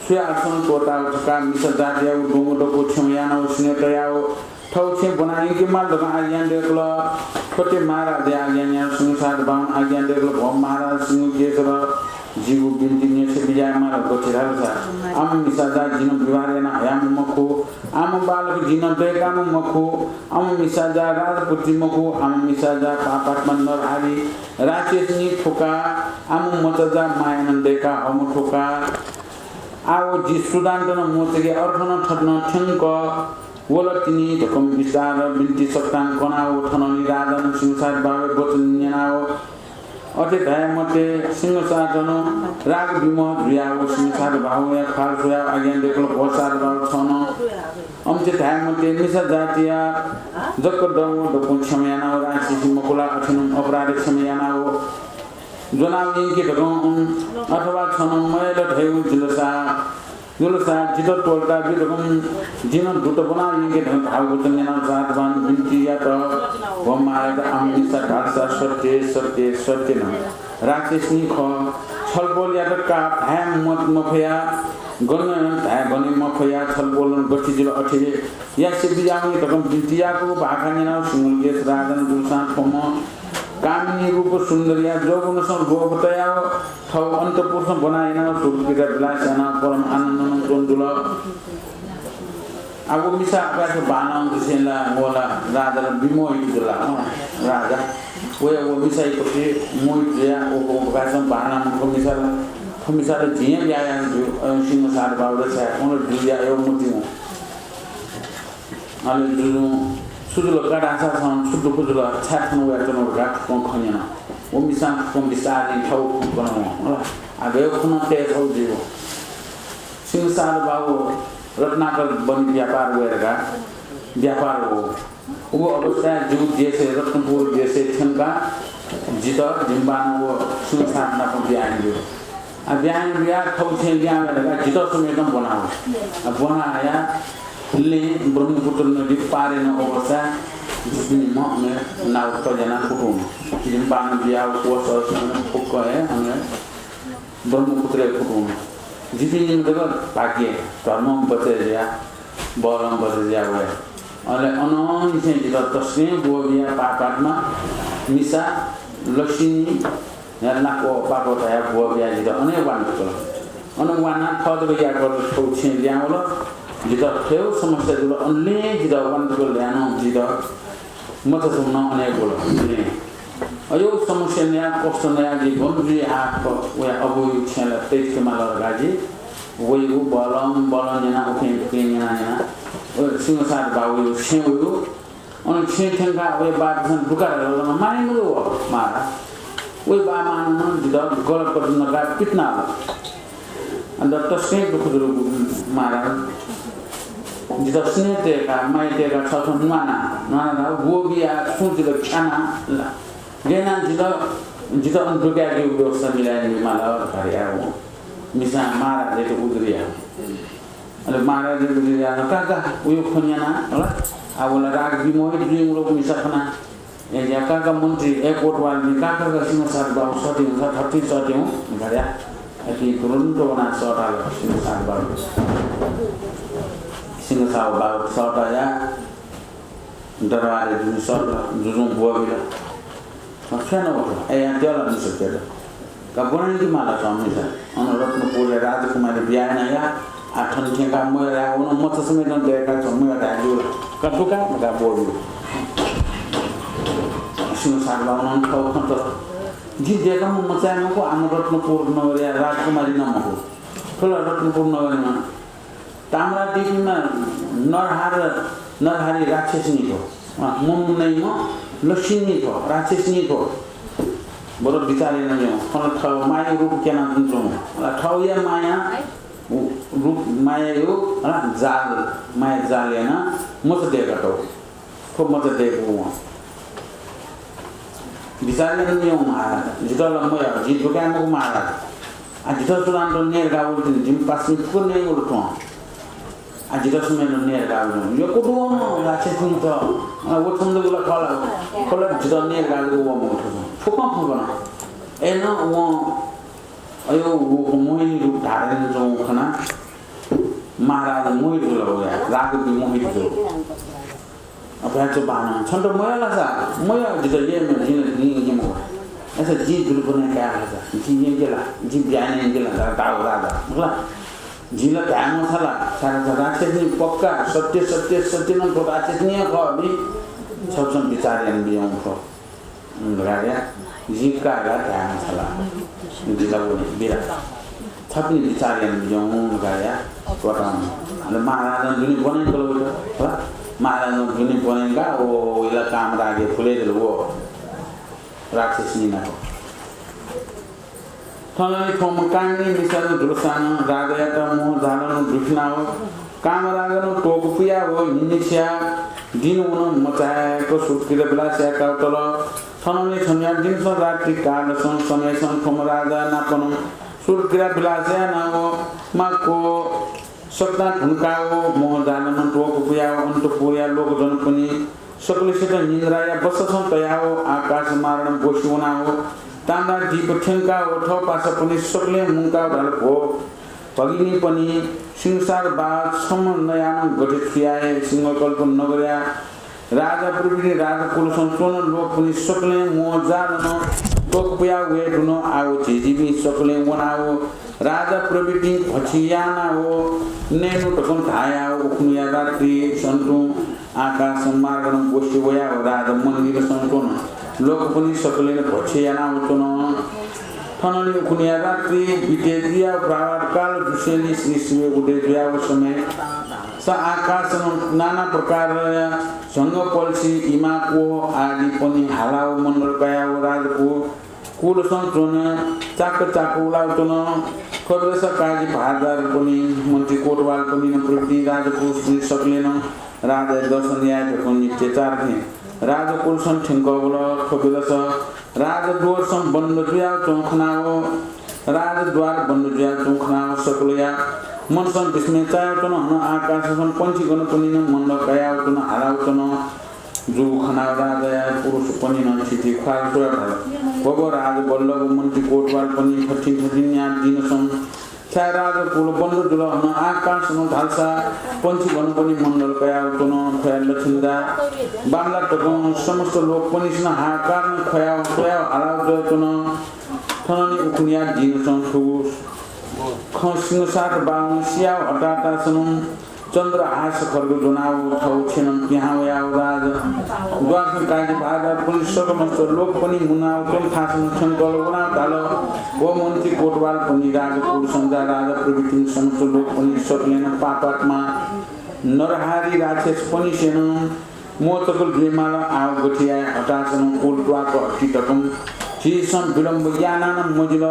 सुया अर्थनं त्वःताव धकाः मिसा जातियाव द्वंगु दक्व क्षमा यानाव सिने तयाव थव छेँ ब्वना यंकेमाल धकं आज्ञा दय्कल। थथे महाराजया आज्ञा न्यनाव सिंहसाद बावनं आज्ञा दय्कल, भो महाराज सिंह केशर, जिगु बिन्ति न्यंके बिज्यायेमाल। गथे धालसा आम्ह मिसा जाः जिं विवाह याना हयाम्ह मखु, आम्ह बालक जिं दय्काम्ह मखु, आम्ह मिसा जाः राजपुत्री मखु, आम्ह मिसा जाः पापात्मा नरहारी राक्षसनी फुका, आम्ह मचा जाः मायानं दय्का हःम्ह फुका। आव जि सुदान्तनं मोचके अर्थनं थथनं थ्यंक वल तिनि धकं बिस्तार बिन्ति सकतां कनाव थनंलि राजानं सिंहसाद बावया वचन न्यनाव अथे धाये मते सिंहसादनं राग विमोह जुयाव सिंहसाद बावया ख्वाल स्वयाव आज्ञा दय्कल, भो साद बाव, छनं अम्थे धाये मते मिसा जातिया जक दंगु दक्वं क्षमा यानाव राक्षसी मखु ला अथेनं अपराध क्षमा यानाव ज्वनाव यंके धकं अथवा छनं मयल धयाव जुलसा जुलसा जितः त्वःता बी धकं जिं दूत ब्वना यंके धकं धाःगु वचन न्यनाव साद बावनं बिन्ति यात, भो महाराज आम्ह मिसा धालसा सत्य सत्य सत्य नं राक्षसनी खः। छलपोलयात का धाये मफया, गन धाये गने मफया, छलपोलं गथे जुल अथे यासे बिज्याहुँ धकं बिन्ति याकूगु भाखा न्यनाव सिंहल केशर राजानं जुलसां थ्वम्ह कामिनी रूप सुन्दरीया जौवनसं लोभ तयाव थव अन्तःपुरसं ब्वना यानाव सुख क्रीडा विलास यानाव परम आनन्दनं च्वंजुल। आव मिसा अपाय्सं बांलाःम्ह जुसेंला व ला राजाला विमोहित जुल। अँ, राजा वया व मिसाया प्रति मोहित जुयाव व अपाय्सं बांलाःम्ह थ्व मिसाला, थ्व मिसाला जिं बिया याना जू, अ, सिंहसाद बावया छाय्, अन जुजुया अय् मतिवं। अले जुजुं छु जुल का धाःसा छं छु दुःख जुल, छाय् थन वयाच्वनागु धकाः थुकथं खँ न्यन। व मिसां थुकथं बिस्तारं थ्व खँ कन वं, होला। आः गय् खँ नं तये फइ जुइ। सिंहसाद बाव रत्नाकर बने व्यापार वये धकाः व्यापार वः। व अवस्थाय् जिगु देशय् रत्नपुर देशय् थ्यंकाः जितः जिमि बानं व सिंहसाद नाप बिया यानादिल। आः बिया यानाबिया थव छेँ लिहां वये धकाः जितः समेतं ब्वना वल। आः ब्वना हयाः लँय् ब्रह्मपुत्र नदी पारय् नं अवस्थाय् जिपिं निम्ह अन नाव तज्यानाः कुतुं। जिमि बानं बियाव व सः समेतं फुक्क हे अन ब्रह्मपुत्रय् कुतुं। जिपिं निम्ह जक भाग्य, धर्मं बचय् जुयाः, बलं बचय् जुयाः वये। अले अनंनिसें जितः तसकं ब्वःबियाः पापात्मा मिसा लसिनी या नाप पाप धयाः ब्वःबियाः जितः अन हे वानातुल। अन वानाः थः जक याकः थव छेँ लिहां वल। जितः थ्व हे समस्या जुल। अले जितः वानातुल ल्यानं जितः मचासं नं अन हे ग्वल। अय् समस्या नयाः कष्ट नयाः जि गन जुइ आः वया अबुया छेँ ला तये माल धकाः जि वयागु बलं बलं न्यनाः उखें उखें न्यनाः न्यनाः व सिंहसाद बावया छेँ वया। अन छेँ थ्यंकाः वया बाःपिन्सं दुःख धाल, मानय् मजू व महाराज। वया बाःमानं जितः गलत पति नकाः पितिनाल। अन तसकं दुःख जुल महाराज। जितः स्नेह तयेकाः, माया तयेकाः छथुं न्वाना, न्वाना ब्वःबियाः सुं जितः ख्याना ला। गय् यानाः जितः, जितः अन दुकायेकेगु व्यवस्था मिलाय् यानाबी माल धकाः धयाः वं। मिसां महाराजयात उजुर याः। अले महाराजयात उजुर याः, का का, वया खँ न्यनाः, होला, आः व ला राग विमोहित जुइम्ह मिसा खना। अय् जुयाः का का मन्त्री, अय् कोतवालपिं, का का का सिंहसाद बाव सःतेगु, थथिं सःतेगु धयाः अकिं तुरुन्त वनाः सःताल सिंहसाद बाव। सिंहसाद बाव सःताया दरबारय् जुजुं सःतल, जुजुं ब्वःबिल। अँ, छ्वयां वल, अय् यानादिल मिसायात। का ब्वना यंके माल छं मिसा। अन रत्नपुरया राजकुमारी बिया यानाः या, आः थन थ्यंकाः म्वये धाये, अन मचा समेतं दय्काः छं म्वये धाये जुल। का दुका धकाः ब्वःबिल। सिंहसार बाहुनं थ्व खँ त। जि देकःम्ह मचाया मखु, आम रत्नपुर नगरया राजकुमारी नं मखु। थ्व ला रत्नपुर नगरमा ताम्रादीपीमा नरहार, नरहारी राक्षसनी थ्व। अँ, मनू नइम्ह लक्ष्मी थ्व, राक्षसनी थ्व। बरु बिचाः यानादिसँ। थन थः माया रूप क्यना तुं। अला थःया माया रूप मायायो, अला जाल, माया जाल याना मचा दय्कातःगु। थ्व मचा दय्कूगु वं। बिचाः यानादिसँ महाराज, जितः ला मयः, जि दुकाये मखु महाराज। आ, जितः सुनानं नयेधुंकाः वल तिनि, जिमि पासापिं फुक्क नयेवल थ्वं। आ, जितः सुनानं नयेधुंकाः वल। यक्व दु वं राक्षसनी त। आ, व छम्ह जक ला खः ला, खः ला, जितः नयेधुंकाः वल वं मखु थ्व। फुक्कं फुक्कं। अय्नं वं अयो व मोहिनी रूप धारण यानाच्वंगु खनाः महाराज मोहित जुल, वया राजगुपि मोहित जुल। अपाय्‌चा बाहुन, छन्त मयः ला सा? मयः, जितः यःम्ह, जिं ला यंके मखु। अय्‌सा जिं दुने ब्वना काये ला सा? जिं यंके ला? जिं ब्याहा याना यंके ला? धाल राजा। मखु ला, जिं ला धाये मछाला, छाय्‌धाःसा राक्षसनी पक्का सत्य, सत्य, सत्य नं थ्व राक्षसनी हे खः, बी। छकूसं बिचाः यानाबिज्याहुँ थ्व। उम्, धकाः धया, जिं का धकाः धाये मछाला। जितः ब्वने, बिदा। छपिं बिचाः यानाबिज्याहुँ धकाः धया, वताहुँ। अले महाराजं दुने ब्वना यंकल वइत, हो? महाराजं दुने ब्वना यंकाः, ओ, इला कामरागय् फुले जुल व राक्षसनी नाप। थनंलि थ्वम्ह कामिनी मिसाजु जुलसां नं राजायात मोह जालं दुथ्यानाव कामरागनं त्वःकू पुयाव न्हिनिसिया दिं वन मचाय्क सुरक्रीडा बिलास यायेकाव तल। थनंलि छन्हुया दिनसं रात्रि कालसं समयसं थ्वम्ह राजा नापनं सुरक्रीडा बिलास यानाव माक्व सकतां धुंकाव मोह जालं त्वःकू पुयाव अन्तपुरया लोकजनपनि सकलेसित निन्द्राया बससं तयाव आकाश मार्गनं ब्वसि वनाव ताम्रादीप थ्यंकाव थः पासापनि सकलें मुंकाव धाल, भो भगिनीपनि, सिंहसार बाः छम्ह नयानं गथे छु याये? सिंहकल्प नगरया राजा प्रभृति राजकुलसं च्वन लोकपनि सकलें मोह जालं त्वःकू पुयाव वये धुन। आव झिझिपिं सकलें वनाव राजा प्रभृतिं भछि यानाव नयेनु धकं धायाव उखुन्हुया रात्रिसं तुं आकाश मार्गनं ब्वसि वयाव राजमन्दिरसं च्वन लोकपनि सकलें भछि यानाव च्वन। थनंलि उखुन्हुया रात्रि बिते जुयाव प्रभात काल जुसेंलि श्री शिव उदय जुयाव समयसं आकाशनं नाना प्रकारया झंगः पल्सि इमा क्वः आदिपनि हालाव मण्डल कयाव राजकु कुलसं च्वन। चाक्क चाक्क उलाव च्वन। थ्व बेलस काजी भारद्वाजपनि, मन्त्री कोतवालपनि नं प्रभृति राजकुलपनि सकलें नं राजाया दर्शन याये धकं नित्याचार थें राजकुलसं थ्यंकः वल। थ्व बेलस राजद्वारसं बन्द जुयाव च्वंगु खनाव, राजद्वार बन्द जुयाव च्वंगु खनाव सकलया मनसं विस्मय चायाव च्वन। हनं आकाशसं पंक्षीगणपनि नं मण्डल कयाव च्वन, हालाव च्वन। जूगु खनाव राजाया पुरुषपनि नं थिथि ख्वाल स्वयाव धाल, भो भो राजवल्लभ, मन्त्री कोतवालपनि थथिं थथिं न्याः दिनसं छाय् राजकुल बन्द जुल? हनं आकाशनं धालसा पंक्षीगणपनि मण्डल कयाव च्वन। थ्वया लक्षण दा? बांमलाः तकं समस्त लोकपनिसेनं हाहाकारनं ख्वयाव स्वयाव हालाव जुयाव च्वन। थनंलि उखुन्हुया दिनसं थुगु खँ सिंहसात बाहुनं सियाव हताहतासनं चन्द्रहास खड्ग ज्वनाव थव छेँनं पिहां वयाव राजद्वारसं काजी भारद्वाजपनि सकल समस्त लोकपनि मुनाव च्वंगु थासनं थ्यंकल वनाव धाल, भो मन्त्री कोतवालपनि, राजकुलसं जा राजा प्रभृतिं समस्त लोकपनि सकलें नं पापात्मा नरहारी राक्षसपनिसेनं मोचकल जुइमाल। आव गथे याये? हतासनं कुल त्वाक हति धकं झीसं विलम्ब यानानं मजिल,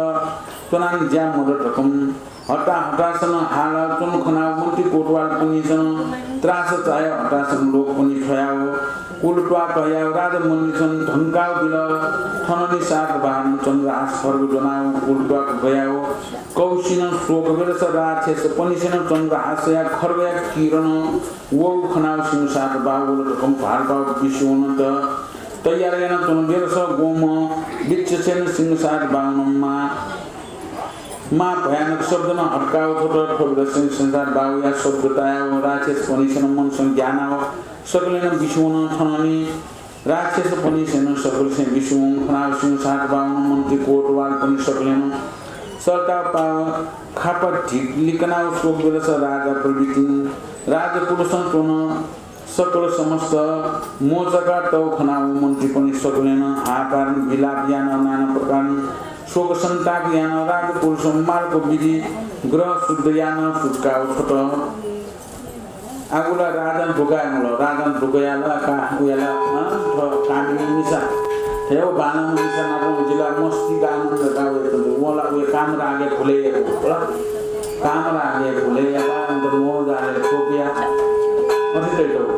च्वनानं ज्या मदु धकं हताहतासनं हालाव च्वंगु खनाव मन्त्री कोतवालपनिसेनं त्रास चायाव हतासनं लोकपनि छ्वयाव कुल त्वाक हयाव राजमन्दिरसं धंकाव बिल। थनंलि सातवाहनं चन्द्रहास खड्ग ज्वनाव कुल त्वाक गयाव कौसिनं स्वःक बेलस राक्षसपनिसेनं चन्द्रहासया खड्गया किरण वःगु खनाव सिंहसात बाहु वल धकं भारद्वाज बिस्युं वनत तयार यानाच्वन। बेलस ग्वम्ह वृक्षसेन सिंहसात बाहुनं मा, मा भयानक शब्दनं हड्काव थ्वत। थ्व बेलस सिंहसात बाहुया शब्द तायाव राक्षसपनिसेनं मनसं ग्यानाव सकलें नं बिस्युं वन। थनंलि राक्षसपनिसेनं सकलसें बिस्युं वंगु खनाव सिंहसात बाहुनं मन्त्री कोतवालपनि सकलें नं सल्ताव पाव खापा धिक लिकनाव स्वःक बेलस राजा प्रभृतिं राजकुलसं च्वन। सकल समस्त मोचका तौ खनाव मन्त्रीपनि सकलें हाहाकार विलाप यानाव नाना प्रकारं शोक सन्ताप यानाव राजपुरुष मार्ग विधि ग्रह शुद्ध यानाव सुचकाव छ्वत। आगुला राजां धुकाय् मल, राजां धुकाय् ला का उयाला, हँ, थ्व कामिनी मिसा। थेव बांलाम्ह मिसा नाप जिला मस्ती गानं गावे तुंदु। वला उये काम रागे भुले याको, वला। काम रागे भुले याका, अन्त मोह जाले खोपिया। अथे तैतो।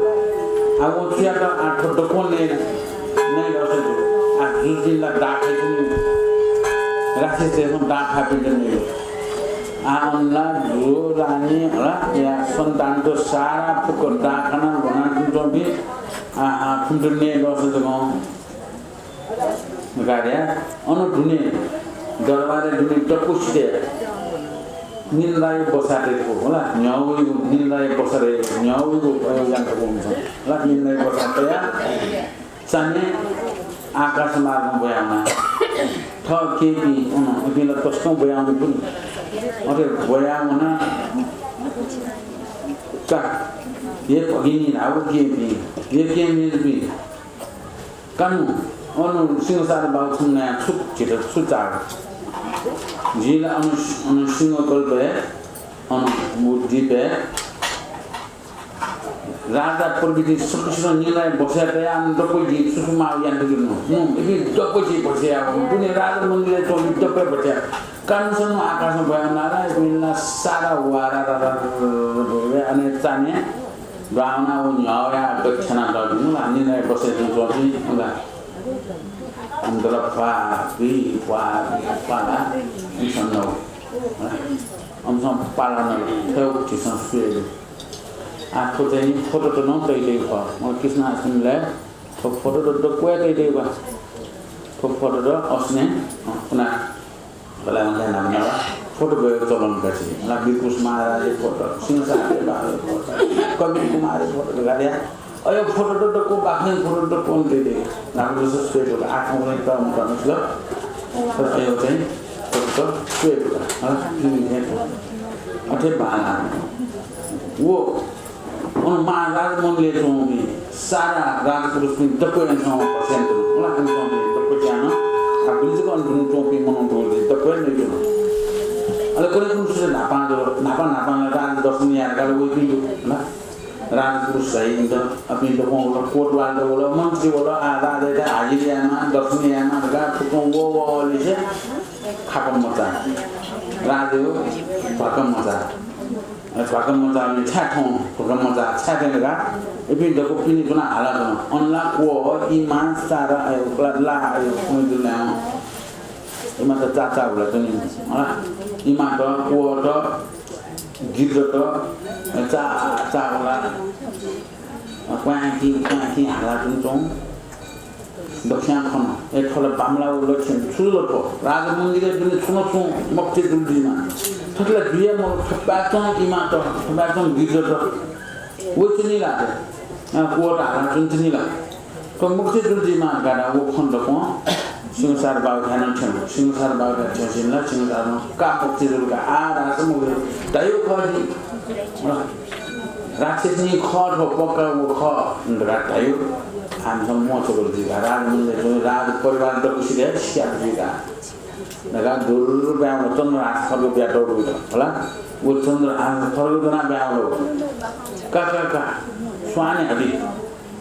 आ वो चुयात आ थ्व दक्वं नये, नये दसे दु। आ जुजुपिं ला दाखा जुनि। राक्षसतय्सं दाखा पिन्त नये। आ अनला जुजु रानी हला या सन्तान तो सारा फुक्क दाखा नं ल्ह्वना तुंतुं बी। आ, आ, थुमतु नये दसे दु। गाड्या, अन दुने, दरबारय् दुने दक्वसित निन्द्राया बसातय् दक्व, होला, न्ह्यः वइगु निन्द्राया बसातय्, न्ह्यः वइगु प्रयोजन दक्व हुन्छ। होला, निन्द्राया बसातय् चान्हय् आकाश मार्गं ब्वयावना। थः केहेँपिं अन, इपिं ला तसकं ब्वयावनी पुनि। अथे ब्वयावना का, हे भगिनी, धाःगु केहेँपिं, हे केहेँ मय्जुपिं, कानु, अन सिंहसार बाबु छम्ह नायः छु झीत छु चाल? जिं ला अन, अन सिंहकल्पय्, अन व द्वीपय् राजा प्रभृति सकसितं निन्द्राया बसय् तयाः अन दक्व जिं छु छु माः यानातयागु नु। नु, इपिं दक्व जिं बचय् याःगु। दुने राजा मन्दिरय् च्वंपिं दक्व बचय् याःगु। कानुसं नु आकाशं ब्वयावना ला, इपिं ला सारा वारा रा रा रा रा रा अन चान्हय् ब्राह्मण व न्ह्यः वयाः दक्षिणा दःपिं ला, निन्द्राया बसय् च्वंपिं ला। अन्तला प्वा, दुई, प्वा, प्वा ला, इमिसं नव। अमिसं पाला नव, थ्व झीसं स्वयेगु। आ, थ्व चाहिँ फोटोत नं तइतइ खः। म कृष्ण आश्रमय् थ्व फोटोत दक्व हे तइतइ खः। थ्व फोटोत असने, अँ, कुना कलावंतय् नाप नाप फोटो ब्वयेगु चलन का छि। ला वीरकुश महाराजया फोटो, सिंहसारया बाबुया फोटो, कपिल कुमारया फोटो धकाः धया। अय् फोटोत दक्व बाखं फोटोत दक्व तइतइ। नाप जसं स्वयेगु आखं वने तम तम सल। तर अय् चाहिँ फोटोत स्वयेगु का। हँ, अथे बांलाः। वो अन महाराज मण्डलय् च्वंपिं सारा राजपुरुषपिं दक्वं नं पस्यां तुं। उलाकं च्वंपिं दक्वं च्यां नं, आ, गुलि जक अन तुं च्वंपिं मनू दु, दक्वं नइतुं। अले कुने कुने सुसे न्हापां जक, न्हापां न्हापां राज दर्शन यायेकाः वइपिं दु, हला। राजपुरुष धाइपिन्त, अपिं दक्वं वल, कोटवाल वल, मन्त्री वल, आ, राजायात हाजिर यायेमाः, दर्शन यायेमाः धकाः फुक्कं व, व, लिसे खापा मचा। राजाया ध्वाखा मचा। अले ध्वाखा मचाःपिं छाय् थौं, ध्वाखा मचाः छाय् थें धकाः इपिं दक्व पिने च्वनाः हालाच्वन। अन ला क्वः, इमा, चारा, अय्, ला, ला, अय्, कुने दुने, अँ। इमात चाचा हुला च्वनी, हला। इमात, क्वःत, गिद्दत, चा, चा हुला, क्वाँय्‌किं, क्वाँय्‌किं हालाच्वन च्वं। दक्वस्यां खन, ए, थ्व ला बांमलाःगु लक्षण, छु जुल थ्व? राजमन्दिरय् दुने छुं नं छुं मखुत जुल जुइमाः। थथे ला जुइ मखु, थपाय्‌चं इमात, थपाय्‌चं गिद्दत। वइच्वनी ला, अ, क्वःत हालाच्वनी ला। थ्व मखुत जुल जुइमाः धकाः व खन दक्वं सिंहसार बाबुयाथाय् नं थ्यन। सिंहसार बाबुयाथाय् थ्यंसिन ला, सिंहसारं का मखुत जुल का, आ धाःसा मखुत जुल, धाइगु खः नि। राक्षसनी खः थ्व, पक्का व खः धकाः धाइगु। आमिसं म्वःछ्वकल जुइका। राजमन्दिरय् च्वंपिं राजपरिवार दक्वसित हे स्यात जुइका धकाः धुर्र ब्यां वल, चन्द्रहास खड्ग ब्यातःगु दु, हला। व चन्द्रहास खड्ग दनाः ब्यां वल। का, का, का, Svane hobby.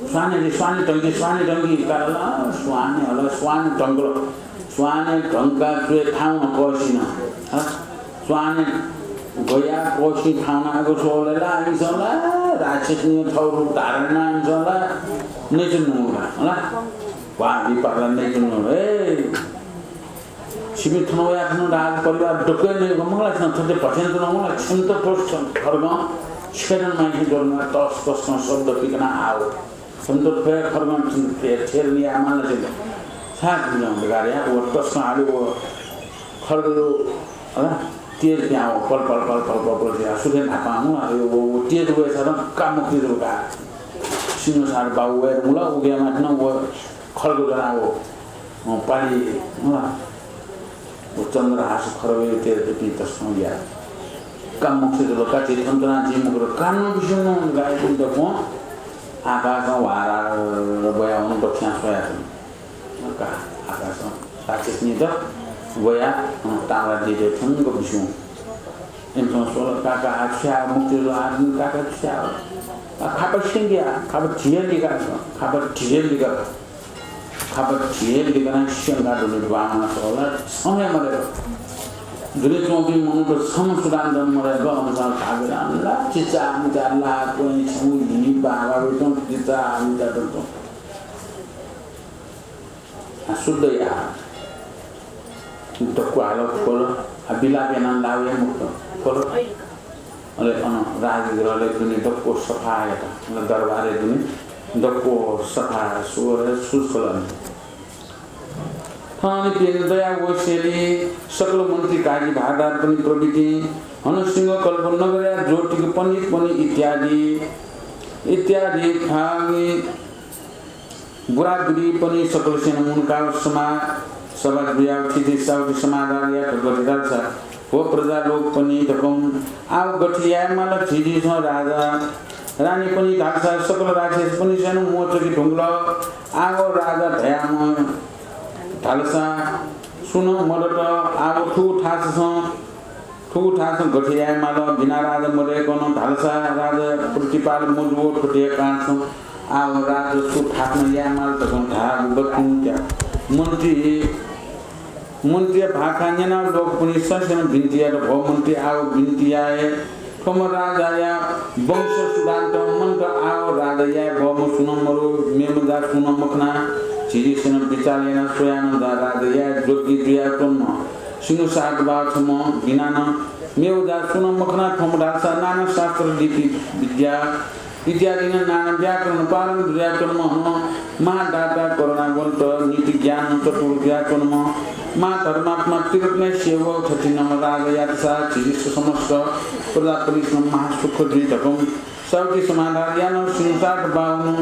Svane hobby, Svane धंकी, स्वाने धंकी, का ला, स्वाने हला, स्वाने धंकल। स्वाने धंकाः च्वय् थाउन कःसिन, हला। स्वाने गया कोशी थाउनागु सोले ला इमिसं ला राक्षसनी थौ रूप धारण यानाः इमिसं ला नइच्वनु ला, हला। वा, विपाक ला नइच्वनु, ए। छिमि थन वया थन राजपरिवार दक्वं नइगु मखु ला, छिं थथे भस्यां च्वनागु ला, छिमित तसकं खड्गं छेँनं माइखं ज्वरना तस तसकं शब्द पिकना आव। छिमित थ्व खड्गं छेँ, छेँ, छेँ यायेमाल ला छिमित। छाय् जुल धकाः धया, व तसकं हाले व खड्ग, हला, तेज पिहां व पल पल पल पल पल पल जुयाः सुथय् न्हापां हुँ, अले व, व तेज वय्‌सारं का मखुत जुल का। सिंहसार बाबु वये धुंकल, उकिया म्वाः थन व खड्ग दनाः व, अँ, पालि, हला, व चन्द्रहास खड्गया तेज इपिं तसकं याः। का मखुत जुल का, झी थन च्वनाः जुइ मखु, कानं बिस्युं नं गाय्‌पिं दक्वं आकाशं ह्वारार ब्वयाः वन दक्वस्यां स्वयाच्वन। का आकाशं राक्षसनीत ब्वयाः, अँ, ताम्राद्यः थ्यंक बिस्युं। इमिसं स्वल, का का, आ छु याये, मुक्ति जुल, आ काका छु याये। आ खापा स्यंकि, आ खापा धिया लिका, खापा धिया लिका। खापा धिया लिकनाः स्यंकाः दुने ब्वाँय् वनाः स्वल, छम्ह हे मदय्क। दुने च्वंपिं मनूत छम्ह सुद्धां नं मदय्क, अनसं धाःबलय् ला चिचामिचा ला क्वँय् छेँय् हि बाबा वइच्वं, चिचामिचा दत। आ, शुद्ध याः। दक्व हालं फ्वल, आ, बिलाप यानाः लाः वया मुक्त फ्वल। अले अन राजगृहलय् दुने दक्व सफा यात। अले दरबारय् दुने दक्व सफा स्वर सुस्कल। थन पिने दया वैशाली सकल मन्त्री काजी भारदारपनि प्रभृति हन सिंह कल्प नगरया ज्योतिक पण्डितपनि इत्यादि, इत्यादि खागी बुराबुरीपनि सकलसेनं मुनकाः समा-, सभा जुयाः थिति साउति समाधान यात गथे धालसा, व प्रजा लोकपनि धकं आव गथे यायेमाल झीझीसं राजा रानीपनि धालसा सकल राक्षसपनिसेनं मोचके धुंकल। आव राजा धयाम्ह धालसा सुनं मदत। आव थुगु थाससं थुगु थासं गथे यायेमाल? बिना राजा मदय्कं धालसा राजा प्रतिपाल मजू। थ्व कारणसं आव राजा छु थापना यायेमाल धकं धाःगु वचन त्या। मन्त्री, मन्त्रीया भाखा न्यनाः लोकपनि सकलसेनं बिन्ति यात, भो मन्त्री, आव बिन्ति याये। थ्वम्ह राजाया वंश सुद्धान्त मन्त। आव राजा याये भोम्ह सुनं मरु, मेम्ह जा सुनं मखना। झीझीसेनं बिचाः यानाः स्वयाः नं जा राजा याये योग्य जुयाच्वंम्ह सिंहसार्थबाहु छम्ह बिना नं मेव जा सुनं मखना। थ्वम्ह धालसा नाना शास्त्र लिपि विद्या इत्यादिनं नाना व्याकरण पारंगत जुयाच्वंम्ह हनं महादाता करुणावन्त नीति ज्ञान चतुर जुयाच्वंम्ह महाधर्मात्मा त्रिरत्नया सेवक थथिंम्ह राजा यातसा झीझी समस्त प्रजापनिसेनं महासुख जुइ धकं साउति समाधान यानाः सिंहसार्थबाहुनं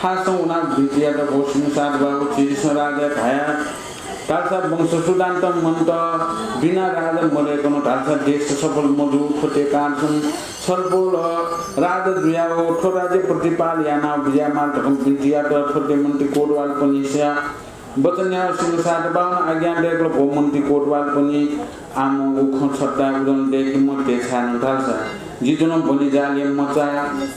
थासं वनाः बिन्ति यात, भो सिंहसार्थबाहु, झीझीसं राजायात धाया धालसा वंश सुद्धान्त मन्त। बिना राजा मदय्कं धालसा देश सफल मजू। थ्व कारणसं छलपोल राजा जुयाव थ्व राज्य प्रतिपाल यानाव बिज्यायेमाल धकं बिन्ति यात। थ्व मन्त्री कोतवालपनिया वचन न्यनाव सिंहसार्थबाहुनं आज्ञा दय्कल, भो मन्त्री कोतवालपनि, आः मखुगु खँ छता उजं दय्के मते, छाय् धालसा जि जुल बनिजालया मचा,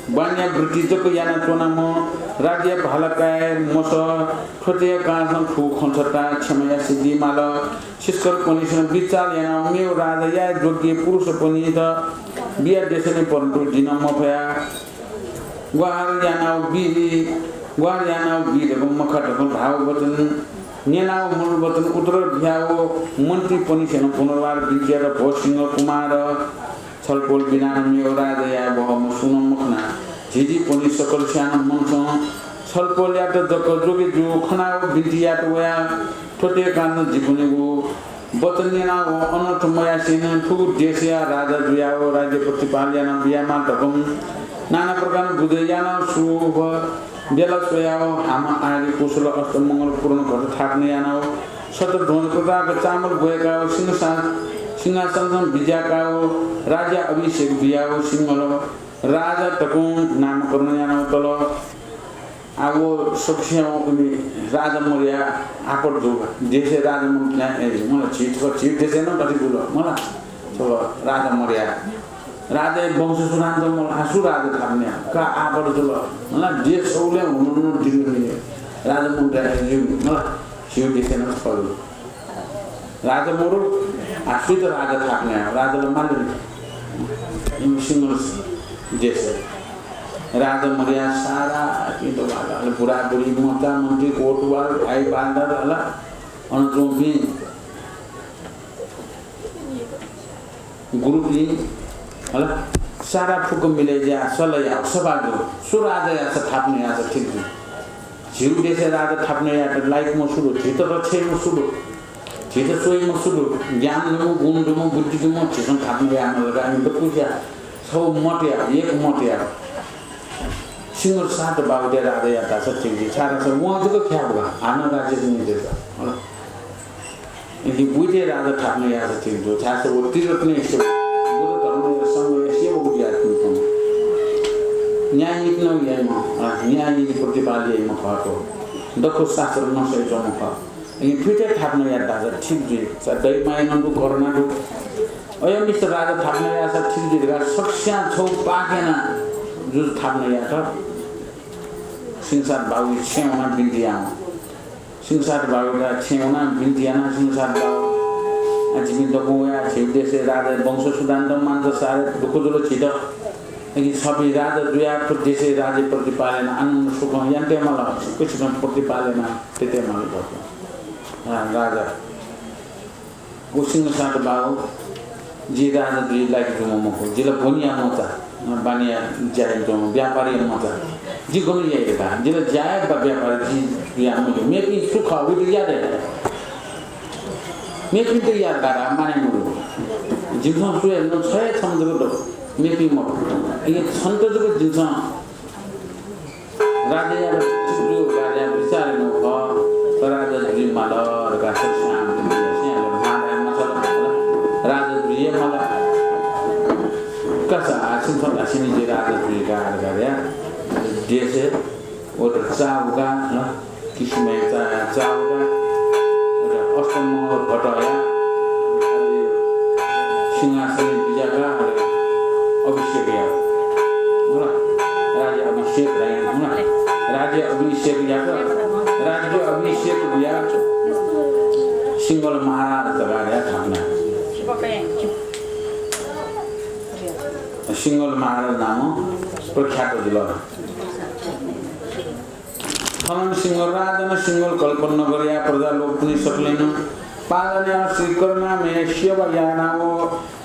बानीया वृत्ति जक यानाच्वनाम्ह, राज्य भाला काये मसः। थ्व कारणसं थुगु खँ छता क्षमा यासें दीमाल। छिकपिनिसेनं बिचाः यानाव मेव राजा याये योग्य पुरुषपनित बिया देशय्, परन्तु जिं मफया। ग्वाहालि यानाव बी, ग्वाहालि यानाव बी धकं मखा धकं धाःगु वचन न्यनाव मरु वचन उत्तर बियाव मन्त्रीपनिसेनं पुनर्वार बिन्ति यात, भो सिंह कुमार, छलपोल बिना नं मेव राजा याये बहःम्ह सुनं मखना। झीझीपनि सकलस्यानं मनसं छलपोलयात जक जोगे जू खनाव बिन्ति यात वया। थ्व कारणसं जिपनिगु वचन न्यनाव अनर्थ मयासें थुगु देशया राजा जुयाव राज्य प्रतिपाल यानाव बियायेमाल धकं नाना प्रकारं बुझे यानाव शुभ बेला स्वयाव हामा आदि कुशल अष्टमंगल पूर्ण घट थापना यानाव छत्र ध्वज पताका चामर ब्वय्काव सिंहसा-, सिंहासनसं बिज्याकाव राज्य अभिषेक बियाव सिंहल राजा धकं नामकरण यानाव तल। आः व सकसियां उमि राजा मदया आपत जू। देशय् राजा मदया, ए, मला झी थ्व झी देशय् नं गथे जुल, मला थ्व राजा मदया। राजाया वंश सुद्धान्त मला, आः सु राजा थापना याये का आपत जुल, मला देश सौले हुनु दिल नि। राजा मदया, ए, मला झी देशय् नं थ्व जुल। राजा मरु, आः सुइत राजा थापना याये? राजा ला माले नि। इमि सिंहल देशय्। राजा मदया सारा पिंत वाला, अले बुराबुरी, मचा, मन्त्री, कोतवाल, भाइ बान्दा ला अन च्वंपिं गुरुपिं, हला, सारा फुक्क मिले जुयाः सल्लाह याः, सभा जू, सु राजा याःसा थापना याःसा ठीक जू। झीगु देशय् राजा थापना यायेत लायकम्ह सु दु? झीत रक्षा याइम्ह सु दु? झीत स्वइम्ह सु दु? ज्ञान दुम्ह, गुण दुम्ह, बुद्धि दुम्ह, झीसं थापना यायेमाः धकाः इमित पुछ्या, छगू मत या, एक मत या। सिंहसार्थबाहुया राजा यात धाःसा ठीक जुइ, छाय्धाःसा वं जक ख्याः बुला, हानं राज्य दुने जुइ का। हला। इपिं बुइतय् राजा थापना याःसा ठीक दु, छाय्धाःसा व त्रिरत्नया सेवक, बुद्ध धर्मया संघया सेवक जुयाच्वंपिं। न्यायनीति नं याइम्ह, अ, न्यायनीति प्रतिपाल याइम्ह खः थ्व। दक्व शास्त्र नं सयाच्वंम्ह खः। अकिं थुइत थापना यात धाःसा ठीक जुइ। सा दइमाया नं दु, करुणा दु। अय्‌म्हेसित राजा थापना याःसा ठीक जुइ धकाः सकस्यां छगू पाक यानाः जुजु थापना यात। सिंहसाद बाबुया छेँय् वनाः बिन्ति याःम्ह। सिंहसाद बाबुया छेँय् वनाः बिन्ति यानाः, सिंहसाद बाबु, आ, जिपिं दक्वं वयाः झीगु देशय् राजा वंश सुधां दँ मानत सारे दुःख जुल झीत। अकिं छपिं राजा जुयाः थ्व देशय् राज्य प्रतिपाल यानाः आनन्द सुखं यानातये माल, सुख सुखं प्रतिपाल यानातये माल। आ, राजा व सिंहसाद बाबु, जि राजा जुइ लाय्‌क जूम्ह मखु, जि ला ब्वनिया मचा, बानिया ज्या याइच्वंम्ह व्यापारीया मचा। जि गन याइ धकाः, जि ला ज्या याये बा व्यापारी, जि याये मज्यू। मेपिं सु खः, वइत या धया। मेपिन्त या धकाः माने मदु। जिमिसं सु हे नं छ हे छम्ह जक दु, मेपिं मखु। अकिं छन्त जक जिमिसं राजाया, राजाया विचार यानागु खः, राजा जुइ माल धकाः सकस्यां बिन्ति यासें मां धाये मछाल, राजा जुइ हे माल। का सा, आ छिमिसं धासेंलि जि राजा जुइ का धकाः धयाः देशय् वयात चाःहुकाः, ल, किसिमया चा-, चाःहुकाः, अष्टमंगल घटया सिंहासनय् बिज्याकाः अभिषेक यात। होला, राज्य अभिषेक यात। होला, राज्य अभिषेक यात। राज्य अभिषेक यात। सिंहल महाराज धकाः यात थापना। सिंहल महाराज नामं प्रख्यात जुल। थनं सिंहल राजानं सिंहल कल्पनगरया प्रजा लोकपिनि सकलें नं पालनया श्री करुणामय सेवा यानाव